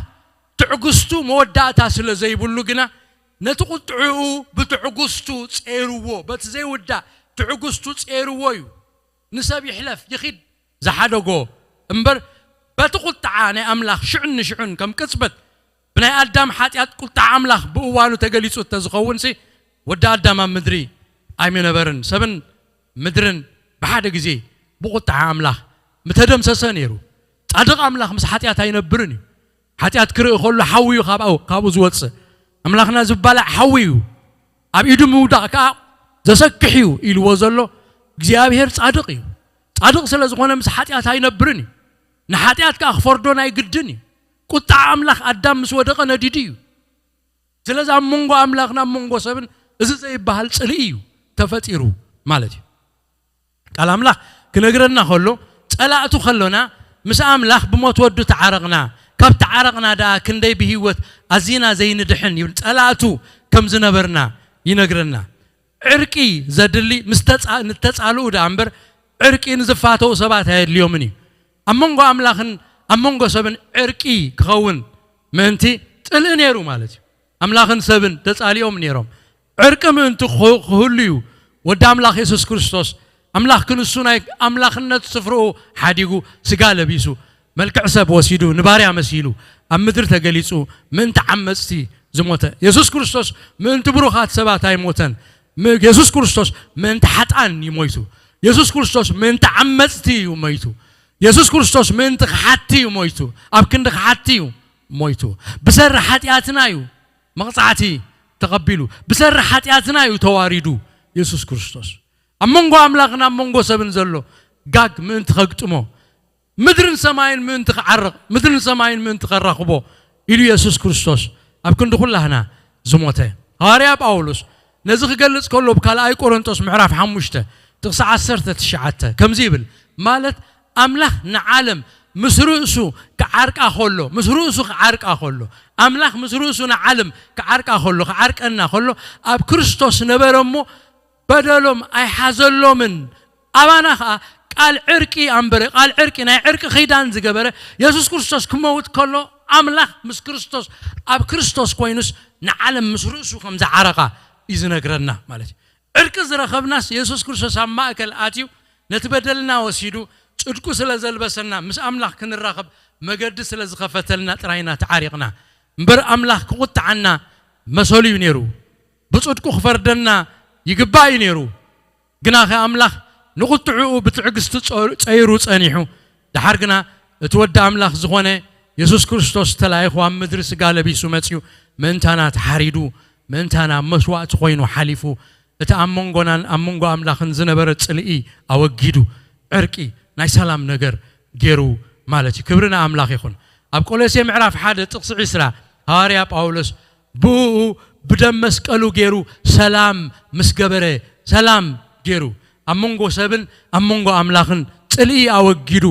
ትዕግስቱ መወዳእታ ስለ ዘይብሉ ግና ነቲ ቁጥዕኡ ብትዕግስቱ ጸይርዎ። በቲ ዘይውዳእ ትዕግስቱ ጸይርዎ እዩ። ንሰብ ይሕለፍ ይኺድ ዝሓደጎ እምበር፣ በቲ ቁጥዓ ናይ ኣምላኽ ሽዑን ንሽዑን ከም ቅጽበት ብናይ ኣዳም ሓጢኣት ቁጥዓ ኣምላኽ ብእዋኑ ተገሊጹ እንተዝኸውን ሲ ወዲ ኣዳም ኣብ ምድሪ ኣይምነበርን። ሰብን ምድርን ብሓደ ግዜ ብቁጥዓ ኣምላኽ ምተደምሰሰ ነይሩ። ጻድቕ ኣምላኽ ምስ ሓጢኣት ኣይነብርን እዩ። ሓጢኣት ክርኢ ከሎ ሓዊ እዩ ካብኡ፣ ካብኡ ዝወጽእ። ኣምላኽና ዝባላዕ ሓዊ እዩ። ኣብ ኢዱ ምውዳቕ ከኣ ዘሰክሕ እዩ ኢልዎ ዘሎ እግዚኣብሔር ጻድቕ እዩ። ጻድቕ ስለ ዝኾነ ምስ ሓጢኣት ኣይነብርን እዩ። ንሓጢኣት ከኣ ክፈርዶ ናይ ግድን እዩ። ቁጥዓ ኣምላኽ ኣዳም ምስ ወደቐ ነዲዱ እዩ። ስለዚ ኣብ መንጎ ኣምላኽን ኣብ መንጎ ሰብን እዚ ዘይበሃል ጽልኢ እዩ ተፈጢሩ ማለት እዩ። ቃል ኣምላኽ ክነግረና ከሎ ጸላእቱ ከሎና ምስ ኣምላኽ ብሞት ወዱ ተዓረቕና፣ ካብ ተዓረቕና ደኣ ክንደይ ብህይወት ኣዚና ዘይንድሕን ይብል። ጸላእቱ ከም ዝነበርና ይነግረና። ዕርቂ ዘድሊ ምስ ተጻ-፣ ንተጻልኡ ደኣ እምበር ዕርቂ ንዝፋተው ሰባት ኣየድልዮምን እዩ። ኣብ መንጎ ኣምላኽን ኣብ መንጎ ሰብን ዕርቂ ክኸውን ምእንቲ ጽልኢ ነይሩ ማለት እዩ። ኣምላኽን ሰብን ተጻሊኦም ነይሮም። ዕርቂ ምእንቲ ክህ-፣ ክህሉ እዩ ወዲ ኣምላኽ የሱስ ክርስቶስ ኣምላኽ ክንሱ ናይ ኣምላኽነት ስፍርኡ ሓዲጉ ስጋ ለቢሱ መልክዕ ሰብ ወሲዱ ንባርያ መሲሉ ኣብ ምድሪ ተገሊጹ ምእንቲ ዓመጽቲ ዝሞተ። የሱስ ክርስቶስ ምእንቲ ብሩኻት ሰባት ኣይሞተን። ም-፣ የሱስ ክርስቶስ ምእንቲ ሓጥኣን እዩ ሞይቱ። የሱስ ክርስቶስ ምእንቲ ዓመጽቲ እዩ ሞይቱ። የሱስ ክርስቶስ ምእንቲ ክሓቲ እዩ ሞይቱ። ኣብ ክንዲ ክሓቲ እዩ ሞይቱ። ብሰሪ ሓጢኣትና እዩ መቕጻዕቲ ተቐቢሉ። ብሰሪ ሓጢኣትና እዩ ተዋሪዱ የሱስ ክርስቶስ። ኣብ መንጎ ኣምላኽን ኣብ መንጎ ሰብን ዘሎ ጋግ ምእንቲ ከግጥሞ፣ ምድርን ሰማይን ምእንቲ ክዓርቕ፣ ምድርን ሰማይን ምእንቲ ከራኽቦ ኢሉ የሱስ ክርስቶስ ኣብ ክንዲ ኩላህና ዝሞተ። ሃዋርያ ጳውሎስ ነዚ ክገልጽ ከሎ ብካልኣይ ቆሮንጦስ ምዕራፍ ሓሙሽተ ጥቕሲ ዓሰርተ ትሽዓተ ከምዚ ይብል፣ ማለት ኣምላኽ ንዓለም ምስ ርእሱ ክዓርቃ ከሎ፣ ምስ ርእሱ ክዓርቃ ከሎ፣ ኣምላኽ ምስ ርእሱ ንዓለም ክዓርቃ ከሎ፣ ክዓርቀና ከሎ፣ ኣብ ክርስቶስ ነበረ እሞ በደሎም ኣይሓዘሎምን። ኣባና ኸኣ ቃል ዕርቂ ኣንበረ፣ ቃል ዕርቂ፣ ናይ ዕርቂ ኺዳን ዝገበረ የሱስ ክርስቶስ ክመውት ከሎ፣ ኣምላኽ ምስ ክርስቶስ፣ ኣብ ክርስቶስ ኮይኑስ ንዓለም ምስ ርእሱ ከም ዝዓረቓ እዩ ዝነግረና ማለት እዩ። ዕርቂ ዝረኸብናስ የሱስ ክርስቶስ ኣብ ማእከል ኣትዩ ነቲ በደልና ወሲዱ ጽድቁ ስለ ዘልበሰና ምስ ኣምላኽ ክንራኸብ መገዲ ስለ ዝኸፈተልና ጥራይ ኢና ተዓሪቕና። እምበር ኣምላኽ ክቑጥዓና መሰሉ እዩ ነይሩ። ብጽድቁ ክፈርደና ይግባእ እዩ ነይሩ። ግናኸ ኣምላኽ ንቑጥዕኡ ብትዕግስቲ ጸ-፣ ጸይሩ ጸኒሑ። ደሓር ግና እቲ ወዲ ኣምላኽ ዝኾነ የሱስ ክርስቶስ ተላኢኹ ኣብ ምድሪ ስጋ ለቢሱ መጺኡ ምእንታና ተሓሪዱ፣ ምእንታና መስዋእቲ ኮይኑ ሓሊፉ፣ እቲ ኣብ መንጎናን ኣብ መንጎ ኣምላኽን ዝነበረ ጽልኢ ኣወጊዱ፣ ዕርቂ ናይ ሰላም ነገር ገይሩ ማለት እዩ። ክብሪ ንኣምላኽ ይኹን። ኣብ ቆሎሴ ምዕራፍ ሓደ ጥቕሲ ዕስራ ሃዋርያ ጳውሎስ ብእኡ ብደም መስቀሉ ገይሩ ሰላም ምስ ገበረ፣ ሰላም ገይሩ ኣብ መንጎ ሰብን ኣብ መንጎ ኣምላኽን ጽልኢ ኣወጊዱ፣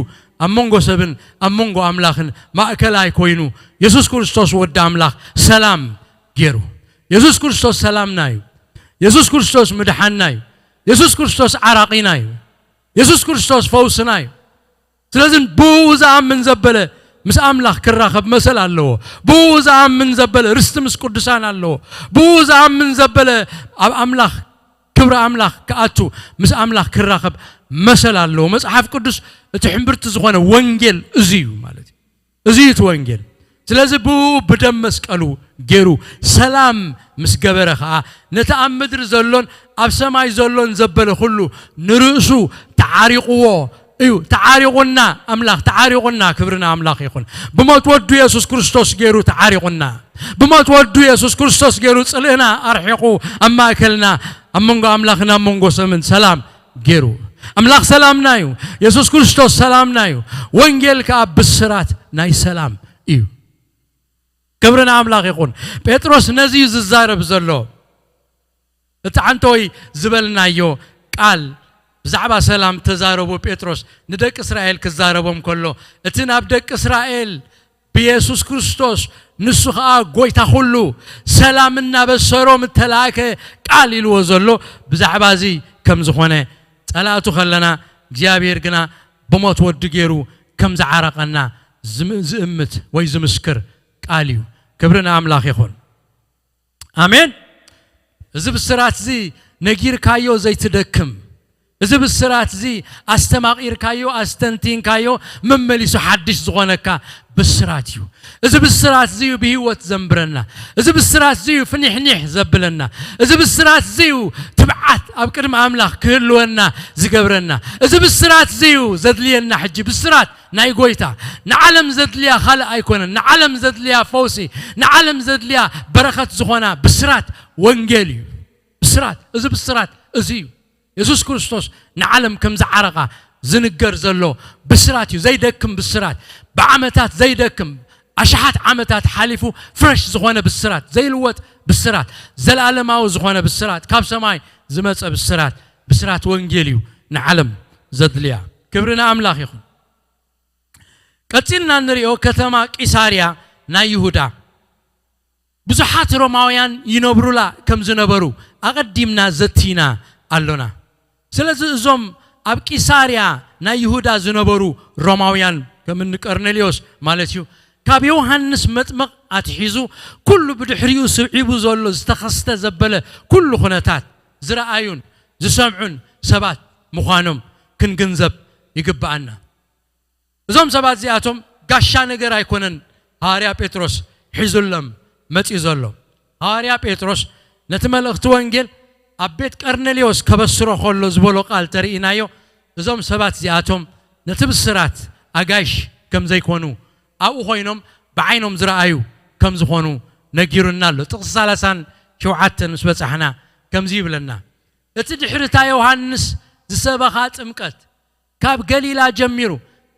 ኣብ መንጎ ሰብን ኣብ መንጎ ኣምላኽን ማእከላይ ኮይኑ፣ የሱስ ክርስቶስ ወዲ ኣምላኽ ሰላም ገይሩ። የሱስ ክርስቶስ ሰላምና እዩ። የሱስ ክርስቶስ ምድሓንና እዩ። የሱስ ክርስቶስ ዓራቒና እዩ። የሱስ ክርስቶስ ፈውስና እዩ። ስለዚ ብኡ ዝኣምን ዘበለ ምስ ኣምላኽ ክራኸብ መሰል ኣለዎ። ብኡ ዝኣምን ዘበለ ርስቲ ምስ ቅዱሳን ኣለዎ። ብኡ ዝኣምን ዘበለ ኣብ ኣምላኽ፣ ክብሪ ኣምላኽ ክኣቱ፣ ምስ ኣምላኽ ክራኸብ መሰል ኣለዎ። መጽሓፍ ቅዱስ እቲ ሕምብርቲ ዝኾነ ወንጌል እዚ እዩ ማለት እዩ። እዚ እዩ እቲ ወንጌል። ስለዚ ብኡ ብደም መስቀሉ ገይሩ ሰላም ምስ ገበረ ኸኣ፣ ነቲ ኣብ ምድሪ ዘሎን ኣብ ሰማይ ዘሎን ዘበለ ኩሉ ንርእሱ ተዓሪቕዎ እዩ። ተዓሪቑና፣ ኣምላኽ ተዓሪቑና፣ ክብሪ ንኣምላኽ ይኹን። ብሞት ወዱ የሱስ ክርስቶስ ገይሩ ተዓሪቑና። ብሞት ወዱ የሱስ ክርስቶስ ገይሩ ጽልእና ኣርሒቑ፣ ኣብ ማእከልና፣ ኣብ መንጎ ኣምላኽን ኣብ መንጎ ሰብን ሰላም ገይሩ። ኣምላኽ ሰላምና እዩ። የሱስ ክርስቶስ ሰላምና እዩ። ወንጌል ከኣ ብስራት ናይ ሰላም እዩ። ክብሪ ንኣምላኽ ይኹን። ጴጥሮስ ነዚ እዩ ዝዛረብ ዘሎ። እቲ ዓንተወይ ዝበልናዮ ቃል ብዛዕባ ሰላም ተዛረቡ። ጴጥሮስ ንደቂ እስራኤል ክዛረቦም ከሎ፣ እቲ ናብ ደቂ እስራኤል ብየሱስ ክርስቶስ፣ ንሱ ኸኣ ጐይታ ኹሉ፣ ሰላም እናበሰሮም እተላእከ ቃል ኢልዎ ዘሎ ብዛዕባ እዚ ከም ዝኾነ፣ ጸላእቱ ከለና እግዚኣብሔር ግና ብሞት ወዱ ገይሩ ከም ዝዓረቐና ዝም-፣ ዝእምት ወይ ዝምስክር ቃል እዩ። ክብሪ ንኣምላኽ ይኹን። ኣሜን። እዚ ብስራት እዚ ነጊርካዮ ዘይትደክም፣ እዚ ብስራት እዚ ኣስተማቒርካዮ ኣስተንቲንካዮ መመሊሱ ሓድሽ ዝኾነካ ብስራት እዩ። እዚ ብስራት እዚ እዩ ብህይወት ዘንብረና። እዚ ብስራት እዚ እዩ ፍኒሕኒሕ ዘብለና። እዚ ብስራት እዚ እዩ ትብዓት ኣብ ቅድሚ ኣምላኽ ክህልወና ዝገብረና። እዚ ብስራት እዚ እዩ ዘድልየና። ሕጂ ብስራት ናይ ጎይታ ንዓለም ዘድልያ ካልእ ኣይኮነን። ንዓለም ዘድልያ ፈውሲ፣ ንዓለም ዘድልያ በረኸት ዝኾና ብስራት ወንጌል እዩ። ብስራት፣ እዚ ብስራት እዚ እዩ። የሱስ ክርስቶስ ንዓለም ከም ዝዓረቓ ዝንገር ዘሎ ብስራት እዩ። ዘይደክም ብስራት፣ ብዓመታት ዘይደክም፣ ኣሽሓት ዓመታት ሓሊፉ ፍረሽ ዝኾነ ብስራት፣ ዘይልወጥ ብስራት፣ ዘለኣለማዊ ዝኾነ ብስራት፣ ካብ ሰማይ ዝመጸ ብስራት፣ ብስራት ወንጌል እዩ ንዓለም ዘድልያ። ክብሪ ንኣምላኽ ይኹን። ቀጺልና እንሪኦ ከተማ ቂሳርያ ናይ ይሁዳ ብዙሓት ሮማውያን ይነብሩላ ከም ዝነበሩ ኣቐዲምና ዘቲና ኣሎና። ስለዚ እዞም ኣብ ቂሳርያ ናይ ይሁዳ ዝነበሩ ሮማውያን ከም እኒ ቀርኔልዮስ ማለት እዩ፣ ካብ ዮሃንስ መጥምቕ ኣትሒዙ ኩሉ ብድሕሪኡ ስዒቡ ዘሎ ዝተኸስተ ዘበለ ኩሉ ኩነታት ዝረኣዩን ዝሰምዑን ሰባት ምዃኖም ክንግንዘብ ይግብኣና። እዞም ሰባት እዚኣቶም ጋሻ ነገር ኣይኮነን ሃዋርያ ጴጥሮስ ሒዙሎም መጺኡ ዘሎ። ሃዋርያ ጴጥሮስ ነቲ መልእኽቲ ወንጌል ኣብ ቤት ቀርኔልዮስ ከበስሮ ከሎ ዝበሎ ቃል ተርኢናዮ። እዞም ሰባት እዚኣቶም ነቲ ብስራት ኣጋይሽ ከም ዘይኮኑ፣ ኣብኡ ኮይኖም ብዓይኖም ዝረኣዩ ከም ዝኾኑ ነጊሩና ኣሎ። ጥቕሲ ሰላሳን ሸውዓተን ምስ በጻሕና ከምዚ ይብለና፣ እቲ ድሕሪታ ዮሃንስ ዝሰበኻ ጥምቀት ካብ ገሊላ ጀሚሩ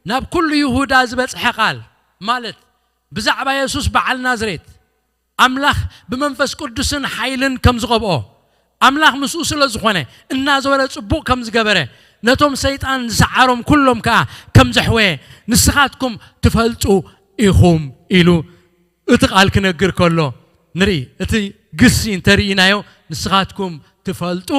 ናብ ኩሉ ይሁዳ ዝበጽሐ ቃል፣ ማለት ብዛዕባ የሱስ በዓል ናዝሬት፣ ኣምላኽ ብመንፈስ ቅዱስን ሓይልን ከም ዝቐብኦ፣ ኣምላኽ ምስኡ ስለ ዝኾነ፣ እናዞረ ጽቡቕ ከም ዝገበረ፣ ነቶም ሰይጣን ዝሰዓሮም ኩሎም ከኣ ከም ዘሕወየ፣ ንስኻትኩም ትፈልጡ ኢኹም ኢሉ እቲ ቃል ክነግር ከሎ ንርኢ። እቲ ግሲ እንተርኢናዮ፣ ንስኻትኩም ትፈልጡ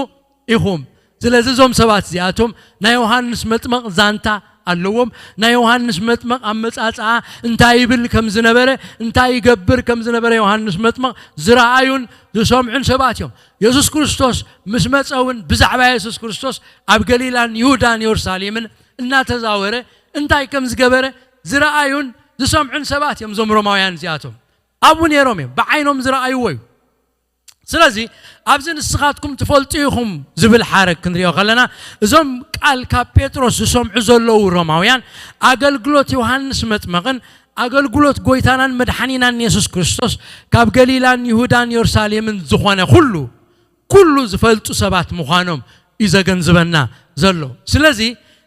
ኢኹም። ስለዚ እዞም ሰባት እዚኣቶም ናይ ዮሃንስ መጥመቕ ዛንታ ኣለዎም። ናይ ዮሃንስ መጥመቕ ኣመጻጽኣ እንታይ ይብል ከም ዝነበረ፣ እንታይ ይገብር ከም ዝነበረ ዮሃንስ መጥመቕ ዝረኣዩን ዝሰምዑን ሰባት እዮም። የሱስ ክርስቶስ ምስ መጸ እውን ብዛዕባ የሱስ ክርስቶስ ኣብ ገሊላን ይሁዳን የሩሳሌምን እናተዛወረ እንታይ ከም ዝገበረ ዝረኣዩን ዝሰምዑን ሰባት እዮም እዞም ሮማውያን እዚኣቶም። ኣብኡ ነይሮም እዮም፣ ብዓይኖም ዝረኣይዎ እዩ። ስለዚ ኣብዚ ንስኻትኩም ትፈልጡ ኢኹም ዝብል ሓረግ ክንሪኦ ከለና፣ እዞም ቃል ካብ ጴጥሮስ ዝሰምዑ ዘለዉ ሮማውያን ኣገልግሎት ዮሃንስ መጥመቕን ኣገልግሎት ጎይታናን መድሓኒናን የሱስ ክርስቶስ ካብ ገሊላን ይሁዳን የሩሳሌምን ዝኾነ ኩሉ፣ ኩሉ ዝፈልጡ ሰባት ምዃኖም እዩ ዘገንዝበና ዘሎ። ስለዚ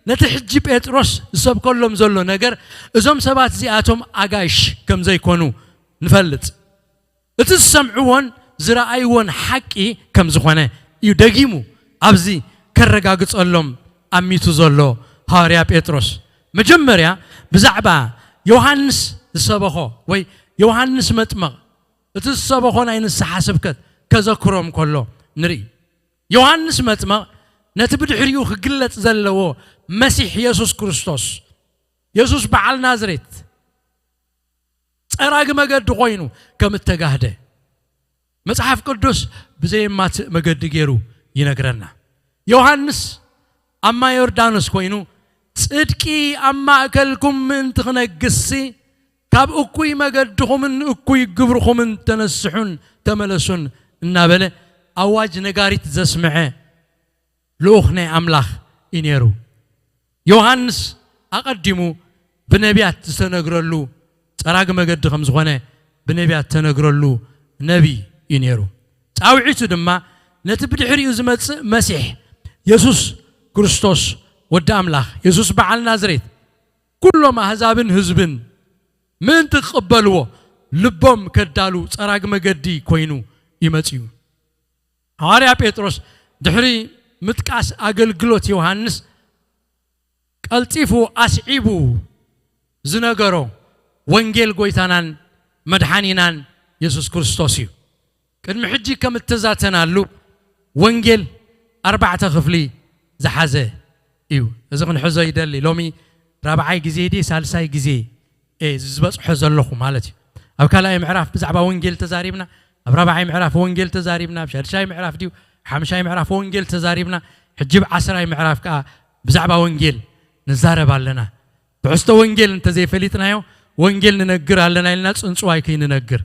ነቲ ሕጂ ጴጥሮስ ዝሰብከሎም ዘሎ ነገር እዞም ሰባት እዚኣቶም ኣጋይሽ ከም ዘይኮኑ ንፈልጥ። እቲ ዝሰምዕዎን ዝረኣይዎን ሓቂ ከም ዝኾነ እዩ ደጊሙ ኣብዚ ከረጋግጸሎም ኣሚቱ ዘሎ ሃዋርያ ጴጥሮስ። መጀመርያ ብዛዕባ ዮሃንስ ዝሰበኾ ወይ ዮሃንስ መጥመቕ እቲ ዝሰበኾ ናይ ንስሓ ስብከት ከዘክሮም ከሎ ንርኢ። ዮሃንስ መጥመቕ ነቲ ብድሕሪኡ ክግለጽ ዘለዎ መሲሕ የሱስ ክርስቶስ፣ የሱስ በዓል ናዝሬት ጸራጊ መገዲ ኮይኑ ከም እተጋህደ መጽሓፍ ቅዱስ ብዘየማትእ መገዲ ገይሩ ይነግረና። ዮሃንስ ኣብ ማይ ዮርዳኖስ ኮይኑ፣ "ጽድቂ ኣብ ማእከልኩም ምእንቲ ክነግስሲ፣ ካብ እኩይ መገድኹምን እኩይ ግብርኹምን ተነስሑን ተመለሱን" እናበለ ኣዋጅ ነጋሪት ዘስምዐ ልኡኽ ናይ ኣምላኽ እዩ ነይሩ። ዮሃንስ ኣቐዲሙ ብነቢያት ዝተነግረሉ ጸራጊ መገዲ ከም ዝኾነ ብነቢያት ተነግረሉ ነቢይ እዩ ነይሩ። ጻውዒቱ ድማ ነቲ ብድሕሪኡ ዝመጽእ መሲሕ የሱስ ክርስቶስ ወዲ ኣምላኽ፣ የሱስ በዓል ናዝሬት፣ ኩሎም ኣህዛብን ህዝብን ምእንቲ ክቕበልዎ ልቦም ከዳሉ ጸራጊ መገዲ ኮይኑ እዩ መጺኡ። ሃዋርያ ጴጥሮስ ድሕሪ ምጥቃስ ኣገልግሎት ዮሃንስ ቀልጢፉ ኣስዒቡ ዝነገሮ ወንጌል ጎይታናን መድሓኒናን የሱስ ክርስቶስ እዩ። ቅድሚ ሕጂ ከም እተዛተናሉ ወንጌል ኣርባዕተ ክፍሊ ዝሓዘ እዩ። እዚ ክንሕዞ ይደሊ። ሎሚ ራብዓይ ግዜ ድየ ሳልሳይ ግዜ እየ እዚ ዝበጽሖ ዘለኹ ማለት እዩ። ኣብ ካልኣይ ምዕራፍ ብዛዕባ ወንጌል ተዛሪብና፣ ኣብ ራብዓይ ምዕራፍ ወንጌል ተዛሪብና፣ ኣብ ሻድሻይ ምዕራፍ ድዩ ሓምሻይ ምዕራፍ ወንጌል ተዛሪብና፣ ሕጂ ኣብ ዓስራይ ምዕራፍ ከኣ ብዛዕባ ወንጌል ንዛረብ ኣለና። ትሕዝቶ ወንጌል እንተዘይፈሊጥናዮ፣ ወንጌል ንነግር ኣለና ኢልና ጽንጽዋይ ከይንነግር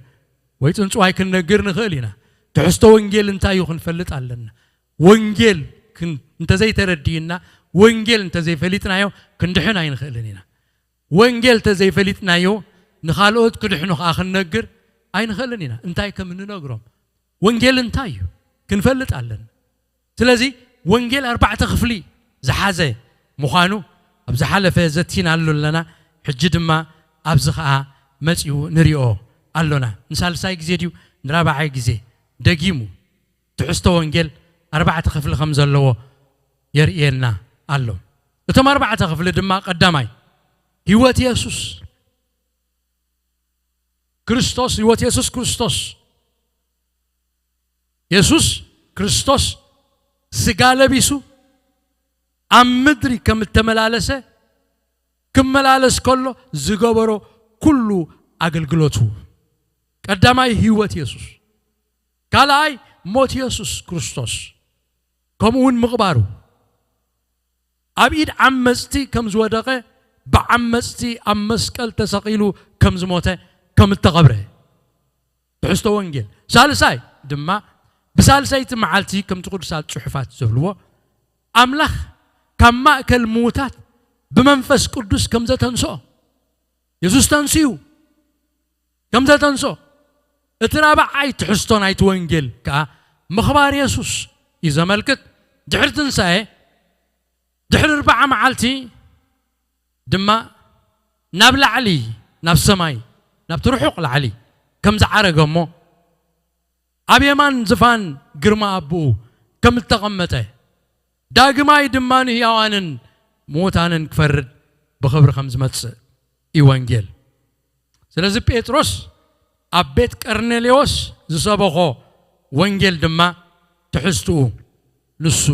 ወይ ጽንጽዋይ ክንነግር ንኽእል ኢና። ትሕዝቶ ወንጌል እንታይ እዩ ክንፈልጥ ኣለና። ወንጌል ክን-፣ እንተዘይተረዲእና፣ ወንጌል እንተዘይፈሊጥናዮ ክንድሕን ኣይንኽእልን ኢና። ወንጌል እንተዘይፈሊጥናዮ ንኻልኦት ክድሕኑ ከኣ ክንነግር ኣይንኽእልን ኢና። እንታይ ከም እንነግሮም፣ ወንጌል እንታይ እዩ ክንፈልጥ ኣለና። ስለዚ ወንጌል ኣርባዕተ ክፍሊ ዝሓዘ ምዃኑ ኣብ ዝሓለፈ ዘቲናሉ ኣለና። ሕጂ ድማ ኣብዚ ኸኣ መጺኡ ንሪኦ ኣሎና። ንሳልሳይ ግዜ ድዩ ንራብዓይ ግዜ ደጊሙ ትሕዝቶ ወንጌል ኣርባዕተ ክፍሊ ከም ዘለዎ የርእየና ኣሎ። እቶም ኣርባዕተ ክፍሊ ድማ ቀዳማይ ህይወት የሱስ ክርስቶስ፣ ህይወት የሱስ ክርስቶስ፣ የሱስ ክርስቶስ ስጋ ለቢሱ ኣብ ምድሪ ከም እተመላለሰ ክመላለስ ከሎ ዝገበሮ ኩሉ ኣገልግሎቱ። ቀዳማይ ህይወት የሱስ፣ ካልኣይ ሞት የሱስ ክርስቶስ ከምኡ እውን ምቕባሩ፣ ኣብ ኢድ ዓመፅቲ ከም ዝወደቐ፣ ብዓመፅቲ ኣብ መስቀል ተሰቒሉ ከም ዝሞተ፣ ከም እተቐብረ ትሕዝቶ ወንጌል። ሳልሳይ ድማ ብሳልሰይቲ መዓልቲ ከምቲ ቅዱሳት ጽሑፋት ዝብልዎ ኣምላኽ ካብ ማእከል ምዉታት ብመንፈስ ቅዱስ ከም ዘተንስኦ፣ የሱስ ተንስኡ ከም ዘተንስኦ፣ እቲ ራብዓይ ትሕዝቶ ናይቲ ወንጌል ከኣ ምኽባር የሱስ እዩ ዘመልክት። ድሕሪ ትንሳኤ ድሕሪ ኣርብዓ መዓልቲ ድማ ናብ ላዕሊ፣ ናብ ሰማይ፣ ናብቲ ርሑቕ ላዕሊ ከም ዝዓረገ እሞ፣ ኣብ የማን ዝፋን ግርማ ኣቦኡ ከም እተቐመጠ፣ ዳግማይ ድማ ንህያዋንን ምዉታንን ክፈርድ ብኽብሪ ከም ዝመጽእ እዩ ወንጌል። ስለዚ ጴጥሮስ ኣብ ቤት ቀርኔሌዎስ ዝሰበኾ ወንጌል ድማ ትሕዝትኡ ንሱ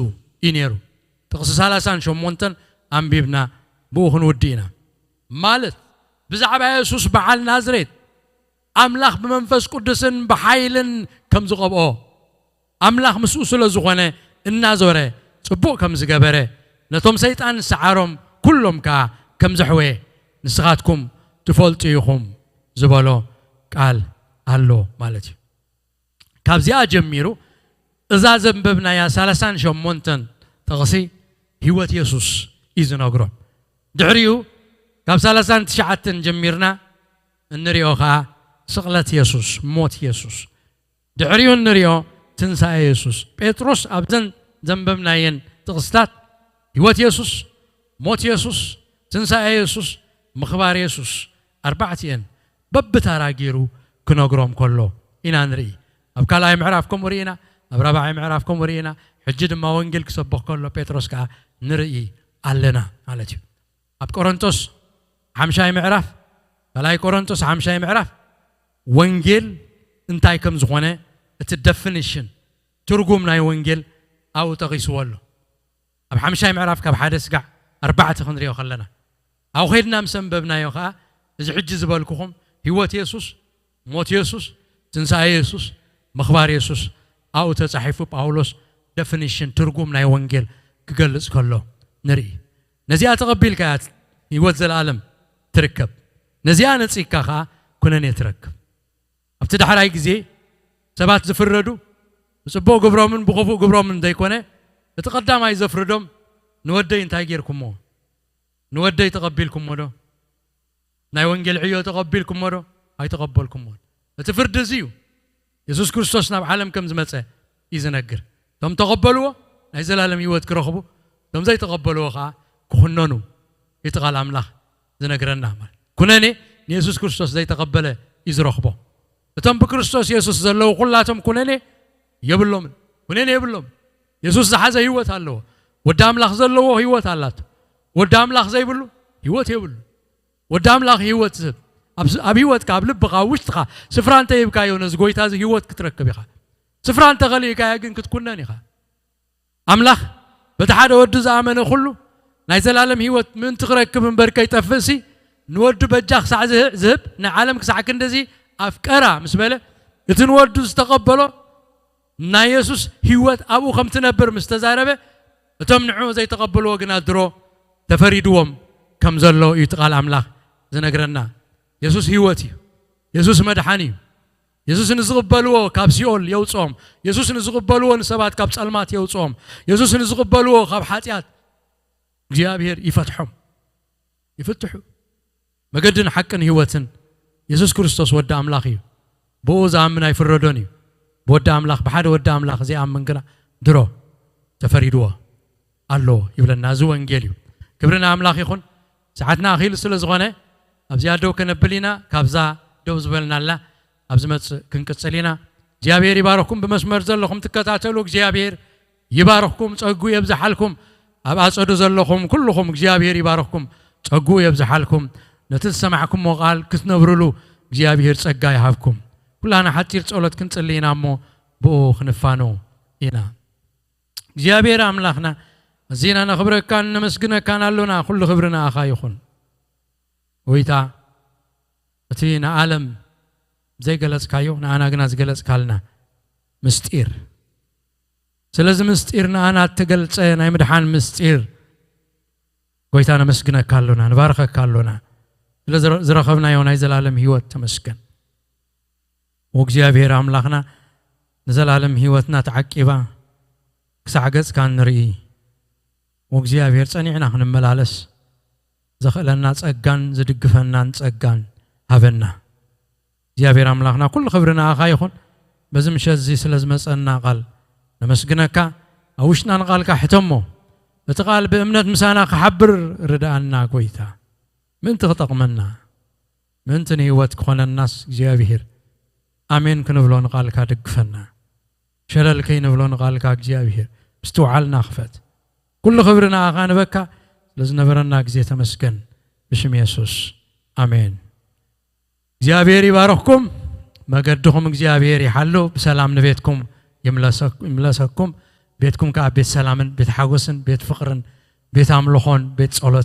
እዩ ነይሩ። ጥቕሲ ሰላሳን ሸሞንተን ኣንቢብና ብኡ ክንውዲ ኢና። ማለት ብዛዕባ የሱስ በዓል ናዝሬት ኣምላኽ ብመንፈስ ቅዱስን ብሓይልን ከም ዝቐብኦ፣ ኣምላኽ ምስኡ ስለ ዝኾነ እናዞረ ጽቡቕ ከም ዝገበረ፣ ነቶም ሰይጣን ዝሰዓሮም ኩሎም ከኣ ከም ዘሕወየ ንስኻትኩም ትፈልጡ ኢኹም ዝበሎ ቃል ኣሎ ማለት እዩ። ካብዚኣ ጀሚሩ እዛ ዘንበብናያ ሰላሳን ሸሞንተን ጥቕሲ ህይወት የሱስ እዩ ዝነግሮ። ድሕሪኡ ካብ ሰላሳን ትሽዓተን ጀሚርና እንሪኦ ኸኣ ስቕለት የሱስ፣ ሞት የሱስ። ድሕሪኡ እንሪኦ ትንሳኤ የሱስ። ጴጥሮስ ኣብዘን ዘንበብናየን ጥቕስታት ህይወት የሱስ፣ ሞት የሱስ፣ ትንሳኤ የሱስ፣ ምኽባር የሱስ፣ ኣርባዕቲኤን በብታራ ገይሩ ክነግሮም ከሎ ኢና ንርኢ። ኣብ ካልኣይ ምዕራፍ ከምኡ ርኢና፣ ኣብ ራብዓይ ምዕራፍ ከምኡ ርኢና፣ ሕጂ ድማ ወንጌል ክሰብኽ ከሎ ጴጥሮስ ከኣ ንርኢ ኣለና ማለት እዩ። ኣብ ቆሮንቶስ ሓምሻይ ምዕራፍ፣ ካልኣይ ቆሮንቶስ ሓምሻይ ምዕራፍ ወንጌል እንታይ ከም ዝኾነ እቲ ደፊኒሽን፣ ትርጉም ናይ ወንጌል ኣብኡ ጠቒስዎ ኣሎ። ኣብ ሓምሻይ ምዕራፍ ካብ ሓደ ስጋዕ ኣርባዕተ ክንሪኦ ከለና፣ ኣብኡ ኸይድና ምስ ኣንበብናዮ ኸኣ፣ እዚ ሕጂ ዝበልኩኹም ህይወት የሱስ፣ ሞት የሱስ፣ ትንሳኤ የሱስ፣ ምኽባር የሱስ ኣብኡ ተጻሒፉ ጳውሎስ ደፊኒሽን፣ ትርጉም ናይ ወንጌል ክገልጽ ከሎ ንርኢ። ነዚኣ ተቐቢልካ እያ ህይወት ዘለኣለም ትርከብ። ነዚኣ ነጺግካ ኸኣ ኩነኔ ትረክብ። ኣብቲ ዳሕራይ ግዜ ሰባት ዝፍረዱ ብጽቡቕ ግብሮምን ብኽፉእ ግብሮምን ዘይኮነ፣ እቲ ቀዳማይ ዘፍርዶም ንወደይ እንታይ ጌርኩሞ? ንወደይ ተቐቢልኩሞ ዶ? ናይ ወንጌል ዕዮ ተቐቢልኩሞ ዶ? ኣይተቐበልኩሞን። እቲ ፍርዲ እዚ እዩ። የሱስ ክርስቶስ ናብ ዓለም ከም ዝመጸ እዩ ዝነግር። እቶም ተቐበልዎ ናይ ዘላለም ህይወት ክረኽቡ፣ እቶም ዘይተቐበልዎ ኸኣ ክኹነኑ እቲ ቃል ኣምላኽ ዝነግረና። ማለት ኩነኔ ንየሱስ ክርስቶስ ዘይተቐበለ እዩ ዝረኽቦ። እቶም ብክርስቶስ የሱስ ዘለዉ ኩላቶም ኩነኔ የብሎምን። ኩነኔ የብሎም። የሱስ ዝሓዘ ህይወት ኣለዎ። ወዲ ኣምላኽ ዘለዎ ህይወት ኣላቶ። ወዲ ኣምላኽ ዘይብሉ ህይወት የብሉ። ወዲ ኣምላኽ ህይወት ዝህብ፣ ኣብ፣ ኣብ ህይወትካ፣ ኣብ ልብኻ፣ ኣብ ውሽጥኻ ስፍራ እንተ ሂብካዮ ነዚ ጎይታ እዚ ህይወት ክትረክብ ኢኻ። ስፍራ እንተ ኸሊእካዮ ግን ክትኩነን ኢኻ። ኣምላኽ በቲ ሓደ ወዱ ዝኣመነ ኩሉ ናይ ዘላለም ህይወት ምእንቲ ክረክብ እምበር ከይጠፍእሲ፣ ንወዱ በጃ ክሳዕ ዝህ- ዝህብ፣ ንዓለም ክሳዕ ክንድዚ ኣፍቀራ ምስ በለ፣ እቲ ንወዱ ዝተቐበሎ ናይ የሱስ ህይወት ኣብኡ ከም ትነብር ምስ ተዛረበ፣ እቶም ንዕኡ ዘይተቐበልዎ ግና ድሮ ተፈሪድዎም ከም ዘሎ እዩ እቲ ቃል ኣምላኽ ዝነግረና። የሱስ ህይወት እዩ። የሱስ መድሓኒ እዩ። የሱስ ንዝቕበልዎ ካብ ሲኦል የውፅኦም። የሱስ ንዝቕበልዎ ንሰባት ካብ ጸልማት የውፅኦም። የሱስ ንዝቕበልዎ ካብ ሓጢኣት እግዚኣብሔር ይፈትሖም። ይፍትሑ። መገድን ሓቅን ህይወትን የሱስ ክርስቶስ ወዲ ኣምላኽ እዩ። ብኡ ዝኣምን ኣይፍረዶን እዩ። ብወዲ ኣምላኽ፣ ብሓደ ወዲ ኣምላኽ ዘይኣምን ግና ድሮ ተፈሪድዎ ኣሎ ይብለና። እዚ ወንጌል እዩ። ክብሪ ንኣምላኽ ይኹን። ሰዓትና ኣኺሉ ስለ ዝኾነ ኣብዚኣ ደው ከነብል ኢና። ካብዛ ደው ዝበልናላ ኣብ ዝመጽእ ክንቅጽል ኢና። እግዚኣብሔር ይባርኽኩም። ብመስመር ዘለኹም ትከታተሉ፣ እግዚኣብሔር ይባርኽኩም፣ ጸጉ የብዝሓልኩም። ኣብ ኣጸዱ ዘለኹም ኩልኹም እግዚኣብሔር ይባርኽኩም፣ ጸጉ የብዝሓልኩም። ነቲ ዝሰማዕኩምዎ ቃል ክትነብሩሉ እግዚኣብሔር ጸጋ ይሃብኩም። ኩላና ሓጺር ጸሎት ክንጽሊ ኢና እሞ ብኡ ክንፋነው ኢና። እግዚኣብሔር ኣምላኽና፣ ኣዚና ነኽብረካን ነመስግነካን ኣሎና። ኩሉ ክብሪ ንኣኻ ይኹን። ጎይታ፣ እቲ ንዓለም ዘይገለጽካዮ ንኣና ግና ዝገለጽካልና ምስጢር፣ ስለዚ ምስጢር ንኣና እተገልጸ ናይ ምድሓን ምስጢር፣ ጎይታ፣ ነመስግነካ ኣሎና፣ ንባርኸካ ኣሎና። ስለ ዝረ- ዝረኸብናዮ ናይ ዘላለም ህይወት ተመስገን። ወእግዚኣብሔር ኣምላኽና፣ ንዘላለም ህይወትና ተዓቂባ ክሳዕ ገጽካ ንርኢ። ወእግዚኣብሔር፣ ጸኒዕና ክንመላለስ ዘኽእለና ጸጋን ዝድግፈናን ጸጋን ሃበና። እግዚኣብሔር ኣምላኽና፣ ኩሉ ክብሪ ንኣኻ ይኹን። በዚ ምሸት እዚ ስለ ዝመጸና ቃል ነመስግነካ። ኣብ ውሽጥና ንቃልካ ሕተሞ። እቲ ቃል ብእምነት ምሳና ክሓብር ርድኣና ጎይታ። ምእንቲ ክጠቕመና፣ ምእንቲ ንህይወት ክኾነናስ እግዚኣብሔር ኣሜን ክንብሎ ንቃልካ ደግፈና። ሸለል ከይንብሎ ንቃልካ እግዚኣብሔር ምስትውዓልና ክፈት። ኩሉ ክብሪ ንኣኻ ንበካ። ስለ ዝነበረና ግዜ ተመስገን። ብሽም የሱስ ኣሜን። እግዚኣብሔር ይባርኽኩም። መገድኹም እግዚኣብሔር ይሓሉ። ብሰላም ንቤትኩም ይምለሰ- ይምለሰኩም። ቤትኩም ከዓ ቤት ሰላምን ቤት ሓጎስን ቤት ፍቕርን ቤት ኣምልኾን ቤት ጸሎት